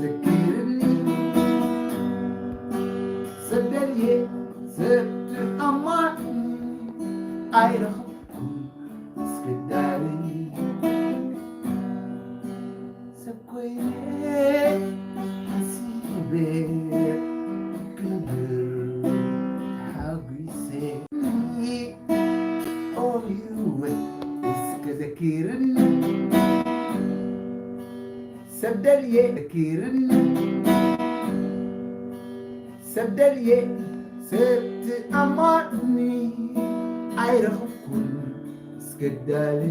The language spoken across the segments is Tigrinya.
ዘክርኒ ሰብ ደልየ ሰብ ትኣማኒ ኣይረኸብኩን እስክዳሊ ሰብ ኮይነ ሓሲበ ክነብር ተሓጒሰ ኦዩ እስከ ዘክርኒ ሰብ ደልየ ዘክርኒ ሰብ ደልየ ሰብ ትኣማኒ ኣይረኸብኩን እስከዳሊ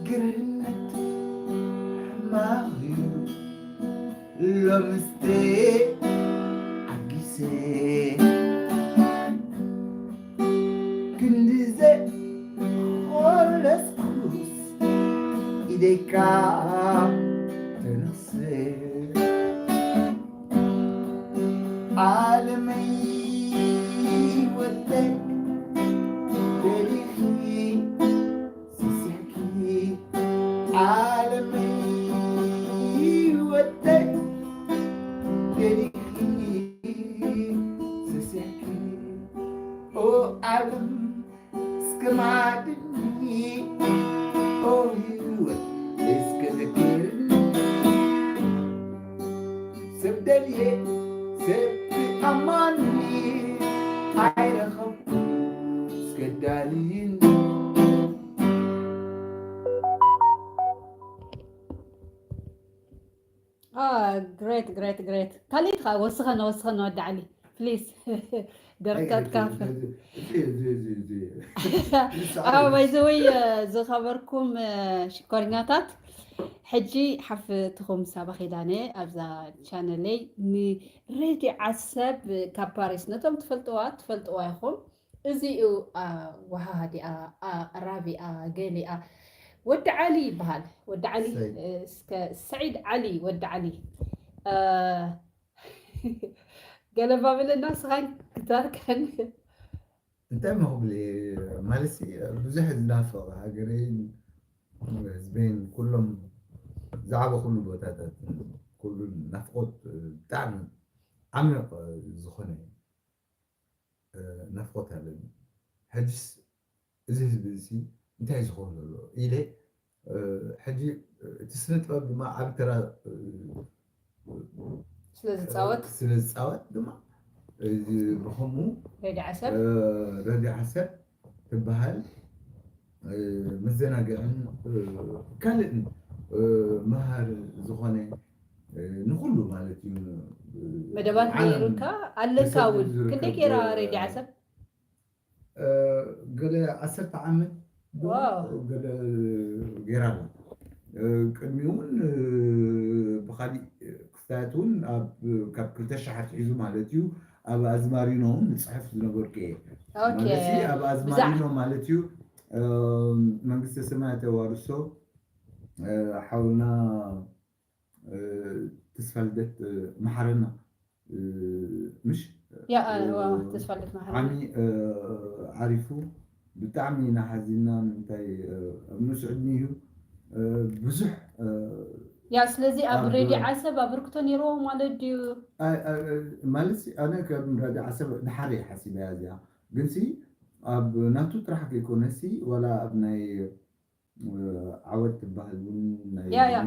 ግርህነት ሕማቕ እዩ ሎምስተ ዓጊሰ ክንድዘ ኾለስኩስ ኢደይካ ተነኽሰ ዓለመይ ወደይ ደሊኺ ስስሕኪ ዓለመይ ወደይ ደሊኺ ስስሕኪ ኦ ዓለም እስከ ማድኒ ኦ ህይወት እስከ ዘክርኒ ሰብ ደልየ ሰብ ኣማኒ ኣይረኸብኩ እስከ ዳልይኒ ግሬት ግሬት ግሬት ካልኢት ከዓ ወስኸና ወስኸና ወዲ ዓሊ ፕሊስ ደርፍታት ካፍ ባይዘወይ ዝኸበርኩም ሽኮርኛታት ሕጂ ሓፍትኹም ሳባ ኺዳነ ኣብዛ ቻነለይ ንሬዲ ዓሰብ ካብ ፓሪስ ነቶም ትፈልጥዋ ትፈልጥዋ ኢኹም እዚኡ ወሃሃዲኣ ራቢኣ ገሊኣ ወዲ ዓሊ ይበሃል ወዲ ዓሊ እስከ ሰዒድ ዓሊ ወዲ ዓሊ ገለ ባብለና ስኻን ክታርከን እንታይ መኽብል ማለት ብዙሕ ዝናፍቕ ሃገረይን ህዝበይን ኩሎም ዝዓበኹሉ ቦታታት ኩሉ ናፍቆት ብጣዕሚ ዓሚቕ ዝኾነ ናፍቆት ኣለኒ። ሕጅስ እዚ ህዝቢ እዚ እንታይ ዝኸውን ዘሎ ኢለ ሕጂ እቲ ስነ ጥበብ ድማ ዓብ ተራ ስለዝፃወት ስለዝፃወት ድማ ብኸምኡ ረዲ ዓሰብ ረዲ ዓሰብ ትበሃል መዘናግዕን ካልእን መሃር ዝኾነ ንኩሉ ማለት እዩ መደባት ገይሩካ ኣለካ እውን ክንደይ ገይራ ረዲ ዓሰብ ገለ ዓሰርተ ዓመት ገለ ገይራ ኣላ ቅድሚ እውን ብካሊእ ክስታያት እውን ካብ ክልተ ሺሕ ኣትሒዙ ማለት እዩ ኣብ ኣዝማሪኖ እውን ንፅሕፍ ዝነበርኩ እየ ማለት ኣብ ኣዝማሪኖ ማለት እዩ መንግስተ ሰማያት ተዋርሶ ሓውና ተስፋልደት መሓረና ምሽ ተስፋልደት መሓረና ዓሚ ዓሪፉ ብጣዕሚ ኢና ሓዚና ምንታይ ኣብ ንሱ ዕድሚ እዩ ብዙሕ ያ ስለዚ ኣብ ሬድዮ ዓሰብ ኣበርክቶ ነይርዎ ማለት ድዩ ማለት ኣነ ከም ራድዮ ዓሰብ ድሓር እየ ሓሲበያ እዚኣ ግንሲ ኣብ ናቱ ጥራሕ ከይኮነሲ ዋላ ኣብ ናይ ዓወት ትበሃል እውን ናይ ያ ያ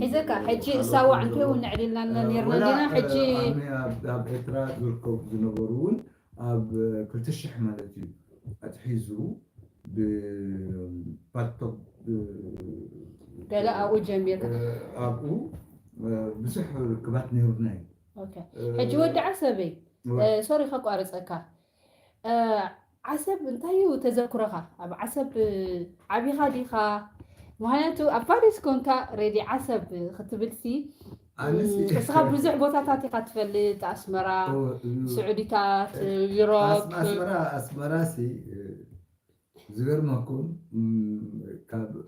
ሒዘካ ሕጂ እሳዋዕ እንተይውን ንዕድልና ነርና ዲና ሕጂ ኣብ ኤርትራ ዝርከቡ ዝነበሩ እውን ኣብ ክልተ ሽሕ ማለት እዩ ኣትሒዙ ብፓልቶክ ገለ ኣብኡ ጀሚርካ ኣብኡ ብዙሕ ርክባት ነይሩና እዩ ሕጂ ወዲ ዓሰበይ ሶሪ ከቋርፀካ ዓሰብ እንታይ እዩ ተዘክሮኻ ኣብ ዓሰብ ዓቢኻ ዲኻ ምክንያቱ ኣብ ፓሪስ ኮንካ ሬዲ ዓሰብ ክትብልሲ እስኻ ብዙሕ ቦታታት ኢኻ ትፈልጥ ኣስመራ ስዑዲታት ዩሮብ ኣስመራ ሲ ዝገርመኩም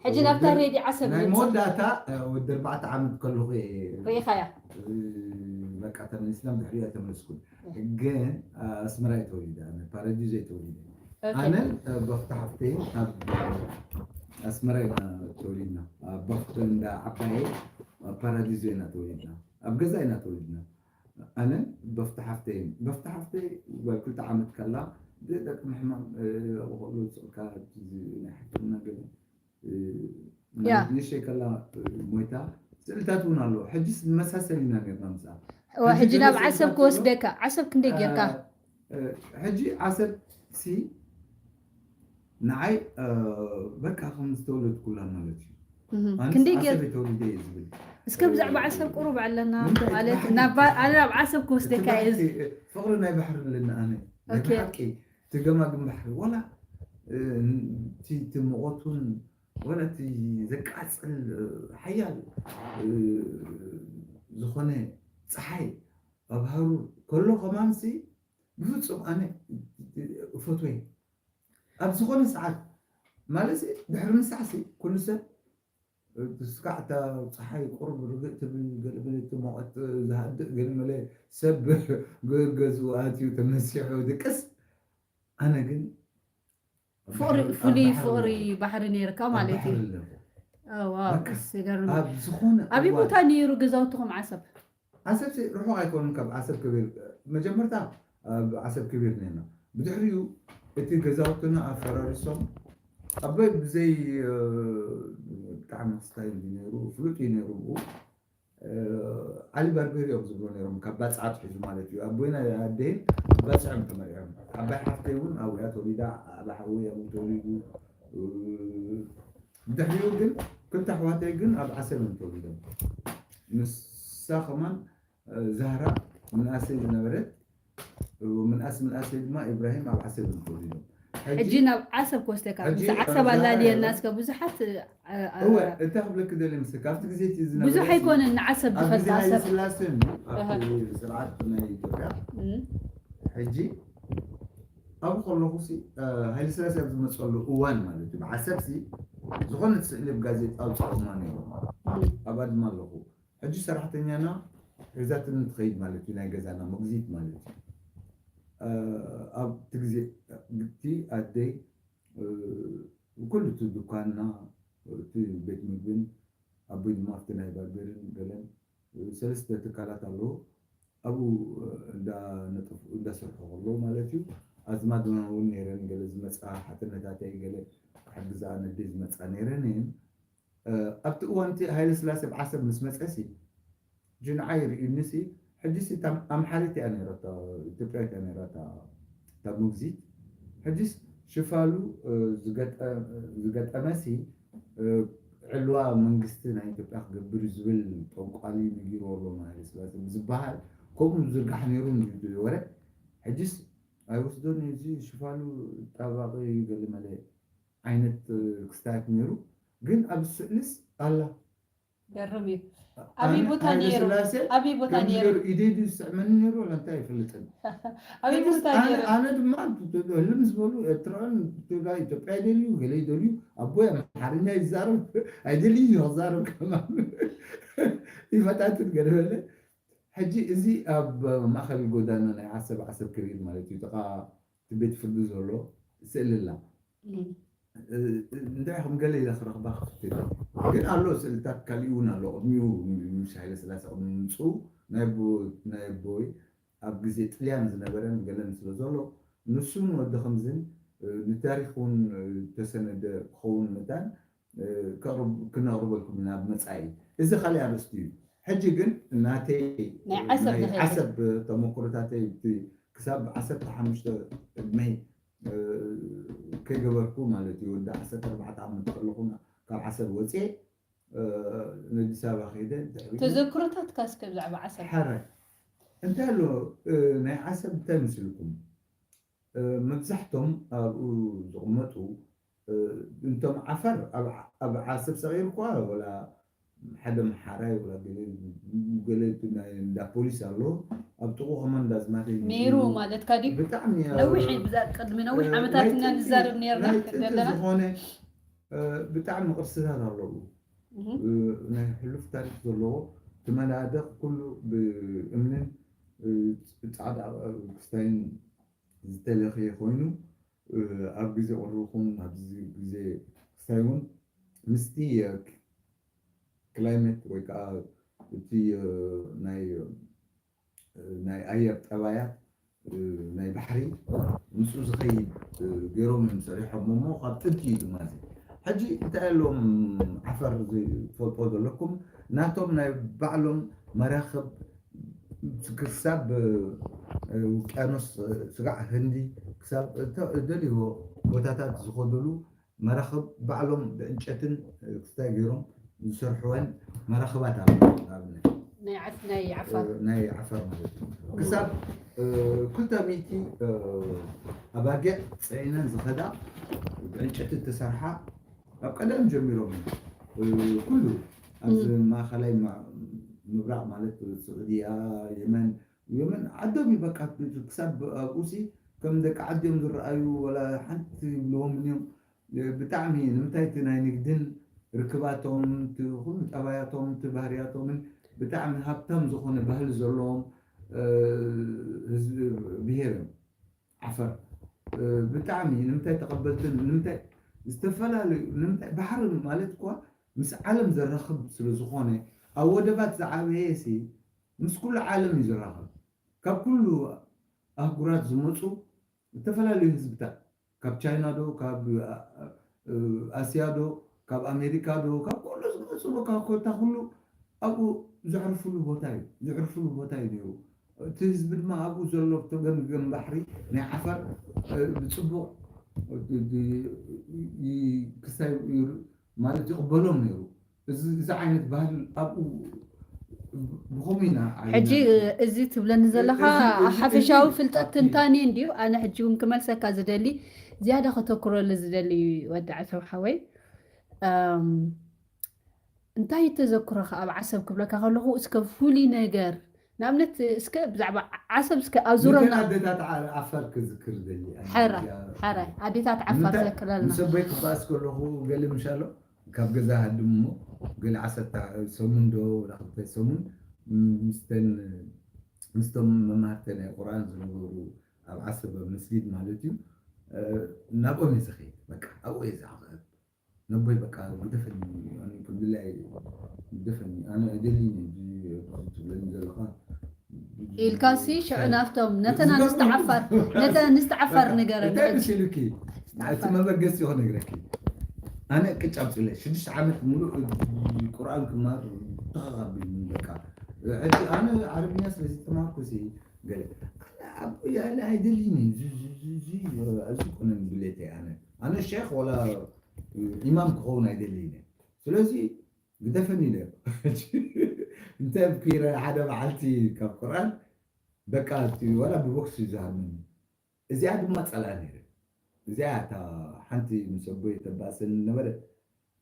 ሕጂ ናብታ ሬዲ ዓሰብ ናይ መወዳእታ ወዲ ኣርባዕተ ዓመት ከለኹ ርኢኻያ በቃ ተመሊስና ብድሕሪኣ ተመለስኩ ግን ኣስመራ እየ ተወሊደ ኣነ ፓራዲዞ እየ ተወሊደ ኣነን በፍታ ሓፍተይን ኣብ ኣስመራ ኢና ተወሊድና። ኣብ ባፍቶ እንዳ ዓባየ ኣብ ፓራዲዞ ኢና ተወሊድና። ኣብ ገዛ ኢና ተወሊድና። ኣነ በፍቲ ሓፍተይን በፍቲ ሓፍተይ ጓል ክልተ ዓመት ከላ ብደቂ ምሕማም ኣበኸሉ ዝፅልካ ናይ ሕክምና ገለ ያ ንእሽተይ ከላ ሞይታ። ስእልታት እውን ኣለዎ። ሕጂስ ንመሳሰል ኢና ነርና ምስኣ። ሕጂ ናብ ዓሰብ ክወስደካ። ዓሰብ ክንደይ ጌርካ? ሕጂ ዓሰብ ሲ ንዓይ በቃ ከም ዝተወለድኩላ ማለት እዩ። ኣነስ ክንደይ ጌር ዓሰብ ተወሊደ እየ ዝብል። እስከ ብዛዕባ ዓሰብ ቁሩብ ኣለና ምንታይ ማለት ባሕሪ ናብ ባ- ኣነ ናብ ዓሰብ ክወስደካ እየ። ፍቕሪ ናይ ባሕሪ ኣለና። ኣነ ናይ ኦኬ። ብሓቂ እቲ ገማግም ባሕሪ ዋላ እቲ ሙቐቱን ዋላ እቲ ዘቃፅል ሓያል ዝኾነ ፀሓይ ኣብ ሃሩር ከሎ ከማንሲ ብፍፁም ኣነ እፈትወ ኣብ ዝኾነ ሰዓት ማለት ድሕሪ ምሳሕሲ ኩሉ ሰብ እስካዕ እታ ፀሓይ ቁሩብ ርግእ ትብል ገለመለ እቲ ሙቐት ዝሃድእ ገለመለ ሰብ ገዝኡ ኣትዩ ተመሲሑ ድቅስ ኣነ ግን ፍቕሪ ፍሉይ ፍቕሪ ባሕሪ ነይርካ ማለት እዩ። ዋው ደስ ይገርም። ኣብ ዝኾነ ኣበይ ቦታ ነይሩ ገዛውትኹም ዓሰብ? ዓሰብ ርሑቕ ኣይኮኑን ካብ ዓሰብ ክቢር። መጀመርታ ኣብ ዓሰብ ክቢር ነርና። ብድሕሪኡ እቲ ገዛውትና ኣፈራሪሶም ኣቦይ ብዘይ ብጣዕሚ ክስታይ እዩ ነይሩ፣ ፍሉጥ እዩ ነይሩ ብኡ። ዓሊ ባርቤር እዮም ዝብሎ ነይሮም ካብ ባፅዓ ኣትሒዙ ማለት እዩ። ኣቦይን ኣደይን ባፅዕ እዮም ተመርዕዮም። ዓባይ ሓፍተይ እውን ኣብኡ እያ ተወሊዳ። ዓባ ሓወይ ኣብኡ ተወሊዱ። ብድሕሪኡ ግን ክልተ ኣሕዋተይ ግን ኣብ ዓሰብ እዮም ተወሊዶም። ንሳ ከማን ዛህራ ምንኣሰይ ዝነበረት ምንኣስ ምንኣሰይ ድማ ኢብራሂም ኣብ ዓሰብ እዮም ተወሊዶም። ሕጂ ናብ ዓሰብ ክወስደካ ምስ ዓሰብ ኣላልየና እስከ ብዙሓት እወ እታ ክብለክ ደለ ምስ ካብቲ ግዜ እቲ ዝነበረ ብዙሕ ኣይኮነን ንዓሰብ ኣብ ግዜ ዝፈልጥ ሃይለ ዓሰብ ስላሴ ኣብቲ ስርዓት ናይ ኢትዮጵያ ሕጂ ኣብኡ ከለኹ ሲ ሃይለ ስላሴ ኣብ ዝመፀሉ እዋን ማለት እዩ ብዓሰብ ሲ ዝኾነት ስእሊ ብ ጋዜጣ ኣውፅኦማ ነይሮም። ኣብኣ ድማ ኣለኹ። ሕጂ ሰራሕተኛና ሒዛትኒ ትኸይድ ማለት እዩ ናይ ገዛና መግዚት ማለት እዩ። ኣብቲ ግዜ ግቲ ኣደይ ኩሉ እቲ ድኳንና እቲ ቤት ምግብን ኣቦይ ድማ ኣብቲ ናይ ባርቤርን ገለን ሰለስተ ትካላት ኣለዎ። ኣብኡ እንዳነጠፉ እንዳሰርሑ ከለዉ ማለት እዩ። ኣዝማድና እውን ነይረን ገለ ዝመፃ ሓትነታተይ ገለ ክሕግዛ ነደይ ዝመፃ ነይረን እየን። ኣብቲ እዋን እቲ ሃይለ ስላሴ ኣብ ዓሰብ ምስ መፀ ሲ ጅንዓ ይርእዩኒ ሲ ሕጂ ሲ ኣምሓሪት እያ ነይራ ኢትዮጵያዊት እያ ነይራ እታ ሙግዚት። ሕጂስ ሽፋሉ ዝገጠመ ሲ ዕልዋ መንግስቲ ናይ ኢትዮጵያ ክገብር እዩ ዝብል ጠንቋሊ ነጊርዎ ኣሎ ሃይለ ስላሴ ዝበሃል ከምኡ ዝርጋሕ ነይሩ ወረ። ሕጂስ ኣይወስዶን እዚ ሽፋሉ ጣባቂ ገለ መለ ዓይነት ክስታያት ነይሩ ግን ኣብ ስእልስ ኣላ። ገርም እዩ። ኣበይ ቦታ ነይሩ? ኣበይ ቦታ ነይሩ? ኢደይ ድዩ ዝስዕመኒ ነይሩ ወላ እንታይ ኣይፈልጥን። ኣበይ ቦታ ነይሩ? ኣነ ድማ ህልም ዝበሉ ኤርትራውያን ትግራይ ኢትዮጵያ ይደልዩ ገለ ይደልዩ ኣቦይ ኣምሓርኛ ይዛረብ ኣይደልዩ ክዛረብ ከማን ይፈታትን ገለ በለ። ሕጂ እዚ ኣብ ማእኸል ጎዳና ናይ ዓሰብ ዓሰብ ክሪር ማለት እዩ ጥቓ እቲ ቤት ፍርዲ ዘሎ ስእሊ ኣላ። እንታይ ከም ገለ ኢለ ክረኽባ ክፍትን ግን ኣሎ ስእልታት ካሊኡ እውን ኣሎ ቅድሚኡ ምስ ሃይለ ስላሴ ቅድሚ ምምፅኡ ናይ ኣቦይ ኣብ ግዜ ጥልያን ዝነበረን ገለን ስለ ዘሎ ንሱን ወዲ ከምዝን ንታሪክ እውን ተሰነደ ክኸውን መታን ክነቕርበልኩም ኢና ኣብ መፃኢ። እዚ ካሊእ ኣርእስቲ እዩ። ሕጂ ግን ናተይ ናይ ዓሰብ ናይ ንኸይድ። ዓሰብ ተመክሮታተይ እቲ ክሳብ ዓሰርተ ሓሙሽተ ዕድመይ ከይገበርኩ ማለት እዩ ወዲ ዓሰርተ ኣርባዕተ ዓመት ከለኹ ካብ ዓሰብ ወፅየ ነዲስ ኣበባ ከይደ ድሕሪኡ ተዘክሮታትካ እስከ ብዛዕባ ዓሰብ። ሓራይ እንታይ ኣሎ ናይ ዓሰብ እንታይ መስልኩም? መብዛሕቶም ኣብኡ ዝቕመጡ እንቶም ዓፋር ኣብ ዓሰብ ሰቒርኳ ወላ ሓደ መሓራይ ወላ ገለ ገለ ናይ እንዳ ፖሊስ ኣሎ ኣብ ጥቑ ከማን እንዳ ኣዝማደይ ነይሩ ማለትካ ድዩ? ብጣዕሚ ነዊሕ እዩ፣ ብዛ- ቅድሚ ነዊሕ ዓመታት ኢና ንዛረብ ነርና ናይ ጥንቲ ዘለና። ዝኾነ ብጣዕሚ ቅርስታት ኣለዉ። ናይ ሕሉፍ ታሪክ ዘለዎ ትመናድቕ ኩሉ ብእምንን ፃዕዳ ክስታይን ዝተለኽየ ኮይኑ ኣብ ግዜ ቁሪ ይኹን ኣብዚ ግዜ ክስታይ እውን ምስቲ ክላይሜት ወይ ከዓ እቲ ናይ ናይ ኣየር ጠባያት ናይ ባሕሪ ምስኡ ዝኸይድ ገይሮም እዮም ሰሪሖም እሞ ካብ ጥንቲ እዩ ድማ እዚ። ሕጂ እንታይ ኣለዎም ዓፈር ዝፈልጦ ዘለኩም ናቶም ናይ ባዕሎም መራኽብ ክሳብ ውቅያኖስ ስጋዕ ህንዲ ክሳብ ደልዎ ቦታታት ዝኸዱሉ መራኽብ ባዕሎም ብዕንጨትን ክስታይ ገይሮም ዝሰርሕወን መራኽባት ኣለዎ። ንኣብነት ናይ ዓፍ- ናይ ዓፋር ናይ ዓፋር ማለት እዩ። ክሳብ ክልተ ሚእቲ ኣባጊዕ ፅዒነን ዝኸዳ ብዕንጨቲ እተሰርሓ ካብ ቀደም ጀሚሮም ኩሉ ኣብዚ ማእኸላይ ምብራቕ ማለት ስዑድያ፣ የመን፣ የመን ዓዶም እዩ በቃ ክሳብ ኣብኡሲ ከም ደቂ ዓዲኦም ዝረኣዩ ወላ ሓንቲ ይብልዎም እዮም። ብጣዕሚ ንምንታይ እቲ ናይ ንግድን ርክባቶም እቲ ኩሉ ጠባያቶም እቲ ባህርያቶምን ብጣዕሚ ሃብታም ዝኾነ ባህሊ ዘለዎም ህዝቢ ብሄር እዮም። ዓፈር ብጣዕሚ ንምንታይ ተቐበልትን ንምንታይ ዝተፈላለዩ ንምንታይ ባሕሪ ማለት እኳ ምስ ዓለም ዘራኽብ ስለ ዝኾነ ኣብ ወደባት ዝዓበየ ሲ ምስ ኩሉ ዓለም እዩ ዝራኸብ። ካብ ኩሉ ኣህጉራት ዝመፁ ዝተፈላለዩ ህዝብታት ካብ ቻይና ዶ ካብ ኣስያ ዶ ካብ ኣሜሪካ ዶ ካብ ኩሉ ዝመፁ በቃ ኮታ ኩሉ ኣብኡ ዘዕርፍሉ ቦታ እዩ ዘዕርፍሉ ቦታ እዩ ነይሩ። እቲ ህዝቢ ድማ ኣብኡ ዘሎ ተገምገም ባሕሪ ናይ ዓፋር ብፅቡቕ ክሳይ ማለት ይቕበሎም ነይሩ። እዚ ዓይነት ባህል ኣብኡ ብኸምኡ ኢና ሕጂ እዚ ትብለኒ ዘለኻ ሓፈሻዊ ፍልጠት ትንታኔ እንድዩ። ኣነ ሕጂ እውን ክመልሰካ ዝደሊ ዝያዳ ከተኩረሉ ዝደሊ ወዲ ዓሰብ ሓወይ እንታይ ተዘክሮካ ኣብ ዓሰብ ክብለካ ከለኹ እስከ ፍሉይ ነገር ንኣብነት እስከ ብዛዕባ ዓሰብ እስከ ኣዙረና ኣደታት ዓፋር ክዝክር ደሊ ሓራ ሓራ ኣዴታት ዓፋር ዘክረልና ምስ ኣቦይ ክባኣስ ከለኹ ገለ ምሻሎ ካብ ገዛ ሃድም እሞ ገለ ዓሰርተ ሰሙን ዶ ወላ ክልተ ሰሙን ምስተን ምስቶም መማህርተ ናይ ቁርኣን ዝነበሩ ኣብ ዓሰብ ኣብ መስጊድ ማለት እዩ ናብኦም እየ ዝኸይድ በቃ ኣብኡ እየ ዝዓቐብ ነቦይ በቃ ግደፈኒ ኣነ ከምድላይ ግደፈኒ ኣነ ኣይደልይን ትብለኒ ዘለኻ ኢልካሲ ሽዑ ናብቶም ነተን ኣንስቲ ዓፋር ነተን ኣንስቲ ዓፋር ንገረን እንታይ ምስ ኢሉኪ እቲ መበገሲ ይኾ ነግረኪ ኣነ ቅጫ ኣውፅለ ሽዱሽተ ዓመት ሙሉእ ቁርኣን ክማር ተኸኻቢልኒ በቃ ሕጂ ኣነ ዓረብኛ ስለዚ ተማርኩ ሲ ገለ ኣቦይ ኣነ ኣይደልይን እዚ ኮነ ድሌተይ ኣነ ኣነ ሼክ ወላ ኢማም ክኸውን ኣይደልይን እየ። ስለዚ ግደፈኒ ኢለ እንተ ኣብኪረ ሓደ መዓልቲ ካብ ቁርኣን በቃ እቲ ወላ ብቦክስ እዩ ዝሃርመኒ። እዚኣ ድማ ጸልኣ ነይረ። እዚኣ እታ ሓንቲ ምስ ኣቦይ ተባእሰኒ ነበረት።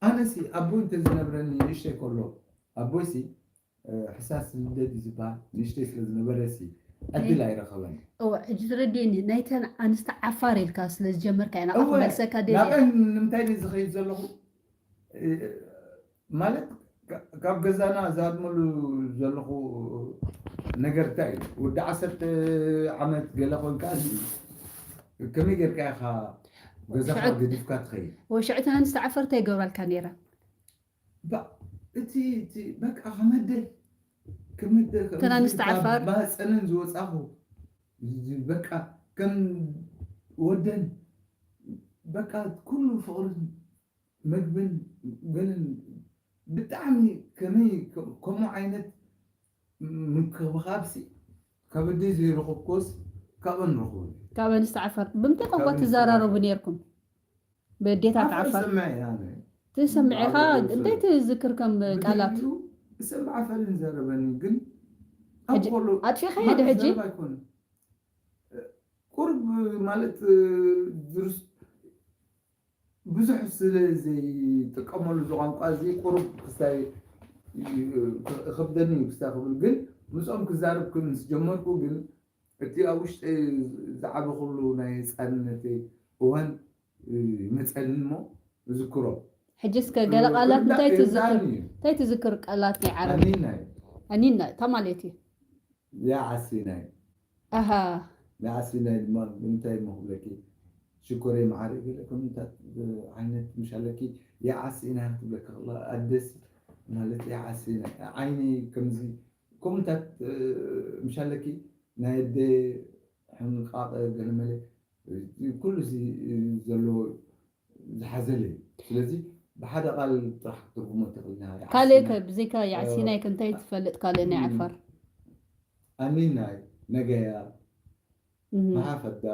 ኣነሲ ኣቦይ እንተዝነብረኒ ንእሽተይ ከሎ ኣቦይሲ ሕሳስ ልደት እዩ ዝበሃል ንእሽተይ ስለ ዝነበረ ሲ ዕድል ኣይረኸበን። እወ ሕጂ ትረድእኒ ናይተን ኣንስቲ ዓፋር ኢልካ ስለ ዝጀመርካ ኢና እወ፣ ክመልሰካ ደልየ። ናብአን ንምንታይ ድየ ዝኸይድ ዘለኹ እ፣ ማለት ካ- ካብ ገዛና ዝሃድመሉ ዘለኹ ነገር እንታይ እዩ? ወዲ ዓሰርተ ዓመት ገለ ኮንካ ከመይ ጌርካ ኢኻ ገዛኻ ሽዑ- ገዲፍካ ትኸይድ? ወሽዕቲ ኣንስቲ ዓፈር እንታይ ይገብራልካ ነይረን? ባ- እቲ እቲ በቃ ከመደ ከመደ ከም ተናንስቲ ዝብል ካብ ዓፋር። ማህፀነን ዝወፃኹ እዚ በቃ ከም ወደን በቃ ኩሉ ፍቕርን መግብን ገለን ብጣዕሚ ከመይ ከም- ከምኡ ዓይነት ምንክብኻብሲ ካብ ኣደይ ዘይረኸብኩስ ካብአን ረኽቡ ካብ ኣንስቲ ዓፋር ብምንታይ ቋንቋ ካብ ኣንስቲ ትዘራረቡ ዓፋር። ነርኩም? በዴታት ዓፋር ዓፋር ሰማዒ ኣነ ትሰምዕ ኢኻ ዓፋር እንታይ ትዝክር ከም ቃላት ብድሕሪኡ ብሰብ ዓፋር ይዘረበኒ ግን ኣብ ሕጂ ከሎ ኣጥፊኻ ማለት ሄደ ሕጂ ዘረባ ኣይኮነን ቁርብ ማለት ዝርስ ብዙሕ ስለ ዘይጥቀመሉ እዚ ቋንቋ እዚ ቁርብ ክስታይ ይኸብደኒ እዩ ክስታይ ክብል ግን ምስኦም ክዛረብ ምስ ጀመርኩ ግን እቲ ኣብ ውሽጢ ዝዓበኹሉ ናይ ህፃንነተይ እዋን ይመፀኒ እሞ እዝክሮ ሕጂ እስከ ገለ ቃላት እንታይ ትዝክር እንታይ ትዝክር ቃላት ናይ ዓረብ ኣኒና እዩ ኣኒና እታ ማለት እዩ ያ ዓሲናይ ኣሃ ያ ዓሲናይ ድማ እንታይ እሞ ክብለኪ ሽኮረይ መዓረይ ገለ ከምታት ዓይነት ምሽ ኣለኪ ይዓስና ክትብለካ ከላ ኣደስ ማለት ይዓስና ዓይኒ ከምዚ ከምታት ምሻለኪ ናይ ኣደ ሕንቃቐ ገለመለ ኩሉ እዚ ዘለዎ ዝሓዘለ እዩ። ስለዚ ብሓደ ቃል ጥራሕ ክትርጉሞ ትኽእል ኢና። ካልእ ከ ብዘይካ የዕሲናይ ከ እንታይ ትፈልጥ ካልእ ናይ ዓፋር? ኣኒናይ፣ ነገያ፣ መሓፈዳ፣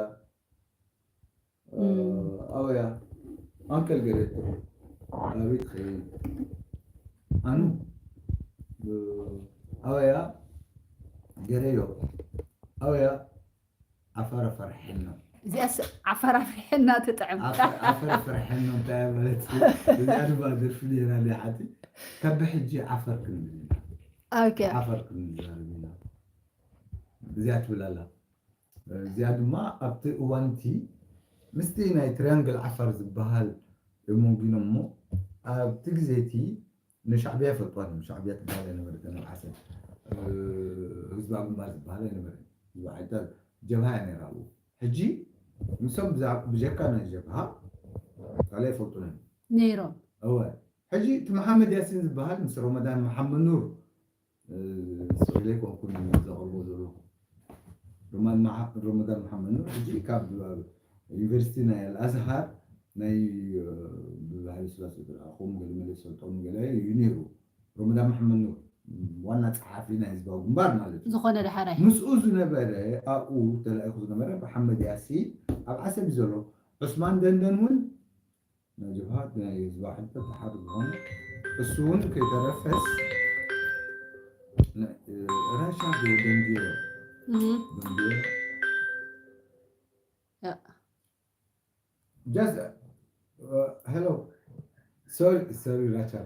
ኣወያ፣ ኣንከል ገረቶ፣ ኣቤት ኸይ ኣኑ፣ ኣወያ፣ ገረዮ፣ ኣወያ፣ ዓፈረ ፈርሐኖ። እዚኣስ ዓፈራ ፍርሕና ትጥዕም። ዓፈረ ፈርሐኖ እንታይ ማለት እዩ? እዚኣ ድማ ደርፊ ነይራ ናይ ሓንቲ። ካብ ብሕጂ ዓፈር ክንብል ኢና። ኦኬ። ዓፈር ክንዛረብ ኢና። እዚኣ ትብል ኣላ። እዚኣ ድማ ኣብቲ እዋንቲ ምስቲ ናይ ትሪያንግል ዓፋር ዝበሃል እዮም ወንጊኖሞ ኣብቲ ግዜ እቲ ንሻዕብያ ይፈልጥዋ እዮም። ሻዕብያ ትበሃል ኣይነበረትን ኣብ ዓሰብ። ህዝባዊ ግንባር ዝበሃል ኣይነበረን። ህዝባዊ ሓይልታት ጀብሃ እያ ነይራ ኣብኡ። ሕጂ ንሶም ብዛ- ብጀካ ናይ ጀብሃ ካልእ ኣይፈልጡን እዮም። ነይሮም። እወ። ሕጂ እቲ መሓመድ ያሲን ዝበሃል ምስ ረመዳን መሓመድ ኑር ስቕ ኢለ ኣይኮንኩን ዘቕርቦ ዘለኹ። ረመዳን መሓመድ ኑር ሕጂ ካብ ዩኒቨርሲቲ ናይ ኣልኣዝሃር ናይ ብባህሊ ስላሴ ዝረኣኹም ገለ መለ ዝፈልጦም ገለ እዩ ነይሩ። ረመዳን መሓመድ ኑር ዋና ጸሓፊ ናይ ህዝባዊ ግንባር ማለት እዩ። ዝኾነ ዳሕራይ ምስኡ ዝነበረ ኣብኡ ተላኢኹ ዝነበረ መሓመድ ያሲን ኣብ ዓሰብ እዩ ዘሎ። ዑስማን ደንደን እውን ናይ ጀብሃ ናይ ህዝባዊ ሓይልታት ሓደ ዝኾነ እሱ እውን ከይተረፈስ ራሻ ደንጊዮ ደንጊዮ just uh, hello sorry sorry Rachel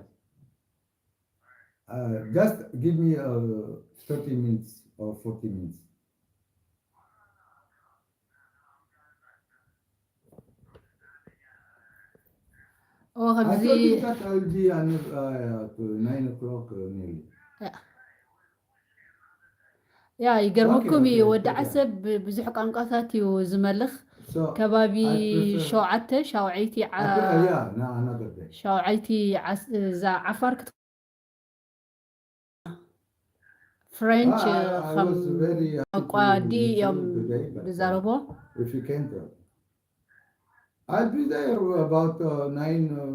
uh, just give me uh, thirty minutes or forty minutes ኦ ከምዚ ነይሩ ያ ይገርመኩም እዩ። ወዲ ዓሰብ ብዙሕ ቋንቋታት እዩ ዝመልኽ። ከባቢ ሸውዓተ ሻውዐይቲ ሻውዐይቲ እዛ ዓፋር ክት ፍሬንች ከም ቋንቋ ድዩ እዮም ዝዛረብዎ? I'll be there about uh, nine uh,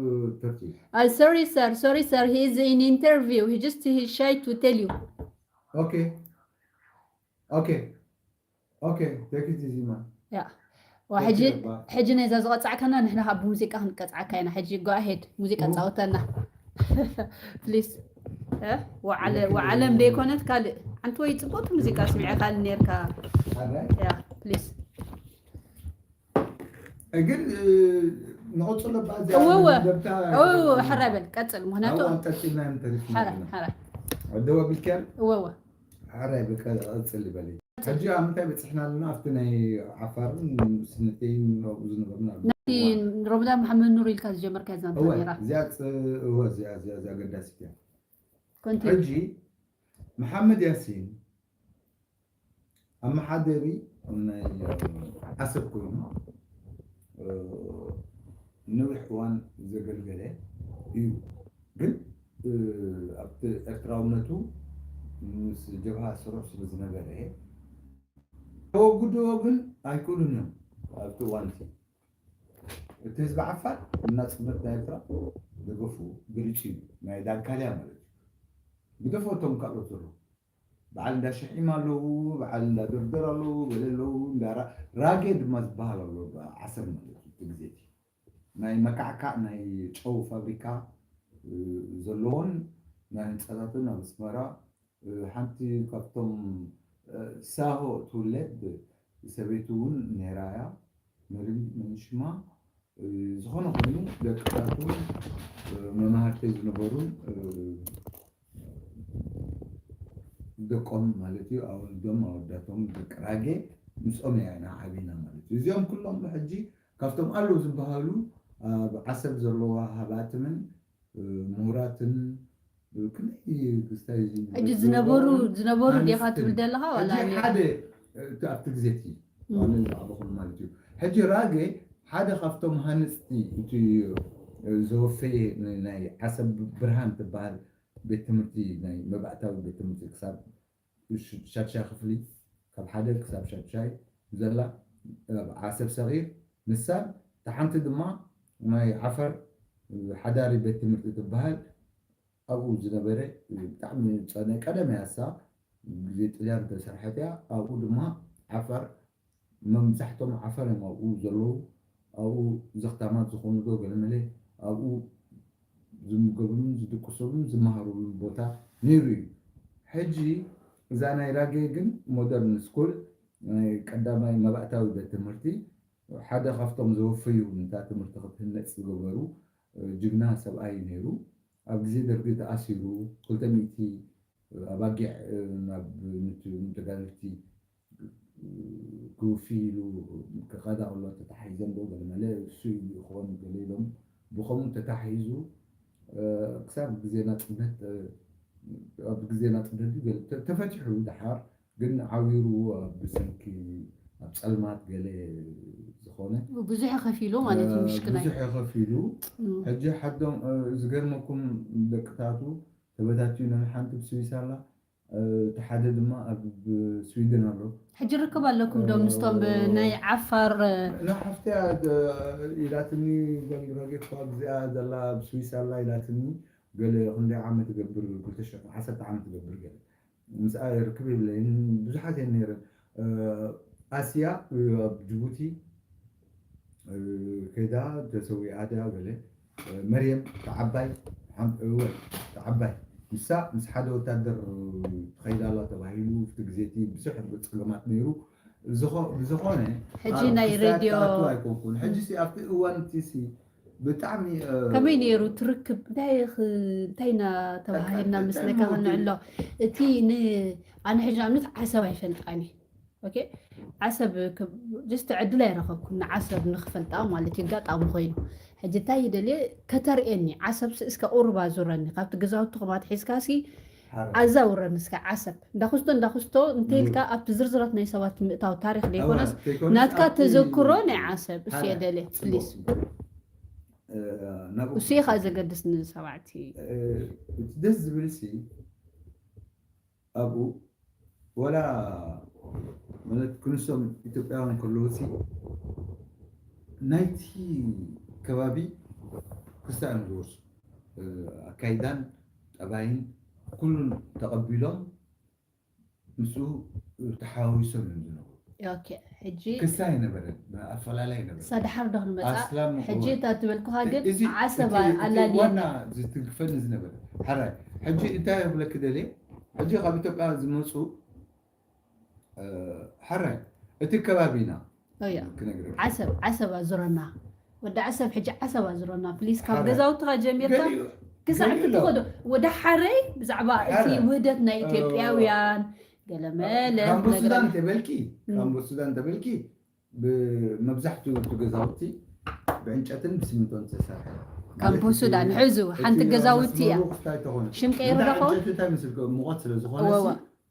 thirty. Uh, sorry, sir. Sorry, sir. He is in interview. He just he's shy to tell you. Okay. Okay. Okay. Take it easy, man. Yeah. ሕጂ ነዛ ዝቐፃዕካና ንሕና ካብ ብሙዚቃ ክንቀፅዓካ ኢና። ሕጂ go ahead ሙዚቃ ፃወተና please። ወዓለም ደይኮነት ካልእ ሓንቲ ወይ ፅቡቅቲ ሙዚቃ ስሚዕካኒ ነርካ። Please። ግን ንቐፅሎ እወወ እወወ ሓራ በል ቀፅል ምክንያቱ ቀፂልና ንተሪፍ ሓራ ሓራ ደዋ ቢልኪያን እወወ ሓራ በቃ ቀፅል በል ሕጂ ኣብ ምንታይ በፂሕና ኣለና ኣብቲ ናይ ዓፋርን ስነተይን ኣብኡ ዝነበርና ኣለና ናቲ ሮምዳን መሓመድ ኑር ኢልካ ዝጀመርካ ዛንታ እወ ነራ እዚኣ ፅ- እወ እዚኣ እዚኣ እዚኣ ኣገዳሲት እያ ኮንቲኒ ሕጂ መሓመድ ያሲን ኣመሓደሪ ናይ ዓሰብ ኮይኑ ነዊሕ እዋን ዘገልገለ እዩ። ግን ኣብቲ ኤርትራውነቱ ምስ ጀብሃ ስሩዕ ስለ ዝነበረ ተወግድዎ ግን ኣይክእሉን እዮም። ኣብቲ እዋን እቲ እቲ ህዝቢ ዓፋር ናጽነት ናይ ኤርትራ ደገፉ ገሊጹ እዩ። ናይ ዳንካልያ ማለት እዩ። ግደፎ እቶም ካልኦት ዘለዉ በዓል እንዳ ሽሒም ኣለዉ፣ በዓል እንዳ ደርደር ኣለዉ፣ ገለ ኣለዉ፣ እንዳ ራ- ራጌ ድማ ዝበሃል ኣሎ። ዓሰብ ማለት እዩ እቲ ግዜ እቲ ናይ መካዕካዕ ናይ ጨው ፋብሪካ እ፣ ዘለዎን ናይ ህንፃታትን ኣብ ኣስመራ እ፣ ሓንቲ ካብቶም እ፣ ሳሆ ትውለድ ሰበይቲ እውን ነይራ እያ። መሪም መን ሽማ ዝኾነ ኮይኑ ደቅታቱ መማህርተይ ዝነበሩ ደቆም ማለት እዩ ኣወልዶም ኣወዳቶም ደቂ ራጌ ምስኦም ኢና ዓቢና ማለት እዩ። እዚኦም ኩሎም ሕጂ ካብቶም ኣለዉ ዝበሃሉ ኣብ ዓሰብ ዘለዋ ሃባትምን ምሁራትን ክንደይ ክስታይ ሕጂ ዝነበሩ ዝነበሩ ዲኻ ትብል ዘለኻ ዋላ ሓደ ኣብቲ ግዜ እቲ ኣበኹም ማለት እዩ። ሕጂ ራጌ ሓደ ካብቶም ሃነፅቲ እቲ ዘወፈየ ናይ ዓሰብ ብርሃን ትበሃል ቤት ትምህርቲ፣ ናይ መባእታዊ ቤት ትምህርቲ ክሳብ ሽ- ሻድሻይ ክፍሊ፣ ካብ ሓደ ክሳብ ሻድሻይ ዘላ ኣብ ዓሰብ ሰጊር፣ ንሳን እታ ሓንቲ ድማ ናይ ዓፈር ሓዳሪ ቤት ትምህርቲ ትበሃል ኣብኡ ዝነበረ ብጣዕሚ ጸ- ናይ ቀደም እያ እሳ፣ ግዜ ጥልያን ተሰርሐት እያ። ኣብኡ ድማ ዓፋር፣ መብዛሕቶም ዓፋር እዮም ኣብኡ ዘለዉ። ኣብኡ ዘኽታማት ዝኾኑ ዶ ገለመለ ኣብኡ ዝምገቡሉን ዝድቅሱሉን ዝመሃሩሉን ቦታ ነይሩ እዩ። ሕጂ እዛ ናይ ራጌ ግን ሞደርን ስኩል፣ ናይ ቀዳማይ መባእታዊ ቤት ትምህርቲ፣ ሓደ ካብቶም ዘወፈዩ ነታ ትምህርቲ ክትህነፅ ዝገበሩ ጅግና ሰብኣይ ነይሩ። ኣብ ግዜ ደርጊ ተኣሲሩ፣ ክልተ ሚእቲ ኣባጊዕ ናብ ንቱ ንተጋደልቲ ክውፊ ኢሉ ክቐዳ ከሎ ተታሒዘን ዶ ገለ መለ እሱ ኢሉ ይኸውን ገለ ኢሎም ብኸምኡ ተታሒዙ ክሳብ ግዜ ናፅነት ኣብ ግዜ ናፅነት ገለ ተ- ተፈቲሑ ደሓር ግን ዓዊሩ ኣብ ብሰንኪ ኣብ ፀልማት ገለ ዝኾነ ብዙሕ ከፊሉ ማለት እዩ ምሽክናይ ብዙሕ ከፊሉ ሕጂ ሓዶም ዝገርመኩም ደቅታቱ ተበታቲኑ ሓንቲ ብስዊስ ኣላ እቲ ሓደ ድማ ኣብ ስዊድን ኣሎ ሕጂ ርክብ ኣለኩም ዶ ምስቶም ናይ ዓፋር ንሓፍትያ ኢላትኒ ጓል ረጌት እዚኣ ዘላ ኣብ ስዊስ ኣላ ኢላትኒ ገለ ክንደይ ዓመት ትገብር ክልተ ሽሕ ዓሰርተ ዓመት ትገብር ገለ ምስኣ ርክብ የብለይን ብዙሓት እየን ነይረን ኣስያ ኣብ ጅቡቲ ከይዳ ተሰዊኣ ድያ ገለ መርየም ተዓባይ ተዓባይ ንሳ ምስ ሓደ ወታደር ትኸይዳ ኣላ ተባሂሉ እቲ ግዜ እቲ ብዙሕ ፀገማት ነይሩ ብዝኾነ ሕጂ ናይ ሬድዮ ኣይኮንኩን ሕጂ ኣብቲ እዋን እቲ ብጣዕሚ ከመይ ነይሩ ትርክብ እንታይ እንታይ ኢና ተባሂልና ምስለካ ክንዕሎ እቲ ኣነ ሕጂ ኣብነት ዓሰብ ኣይፈልጣኒ ዓሰብ ጅስት ዕድል ኣይረኸብኩን ንዓሰብ ንክፈልጣ ማለት እዩ ኣጋጣሚ ኮይኑ ሕጂ እንታይ ይደልየ ከተርእየኒ ዓሰብ እስከ ቁሩባ ዙረኒ ካብቲ ገዛውቲ ከማት ሒዝካ ሲ ኣዛውረኒ እስከ ዓሰብ እንዳክስቶ እንዳክስቶ እንተይልካ ኣብቲ ዝርዝራት ናይ ሰባት ምእታው ታሪክ ዘይኮነስ ናትካ ተዘክሮ ናይ ዓሰብ እሱ የደልየ ፕሊስ እሱ ኢኻ ዘገድስ ንሰባዕቲ ደስ ዝብል ሲ ኣብኡ ወላ ማለት ክንሶም ኢትዮጵያውያን ከለዉ ሲ ናይቲ ከባቢ ክስታይ እዮም ዝወርሱ ኣካይዳን ጠባይን ኩሉን ተቐቢሎም ምስኡ ተሓዋዊሶም እዮም ዝነብሩ ሕጂ ክስታይ ነበረ ኣፈላላይ ነበረ ሳድሓር ዶ ክንመፃ ሕጂ እታ ትበልኩኻ ግን ዓሰብ ኣላልየ ዋና ዝትንክፈኒ ዝነበረ ሓራይ ሕጂ እንታይ ብለክ ደልየ ሕጂ ካብ ኢትዮጵያ ዝመፁ ሓራይ እቲ ከባቢና ዓሰብ ዓሰብ ኣዙረና ወዲ ዓሰብ ሕጂ ዓሰብ ኣዙረና ፕሊስ ካብ ገዛውትኻ ጀሚርካ ክሳዕ ክትኸዶ ወደ ሓረይ ብዛዕባ እቲ ውህደት ናይ ኢትዮጵያውያን ገለመለ ካምቦ ሱዳን ተበልኪ ካምቦ ሱዳን ተበልኪ ብመብዛሕትኡ እቲ ገዛውቲ ብዕንጨትን ብስሚንቶን ዝተሰርሐ ካምፖ ሱዳን ሕዙ ሓንቲ ገዛውቲ እያ ሽም ቀይሩ ዶ ኸውን እንታይ ምስል ሙቐት ስለ ዝኾነ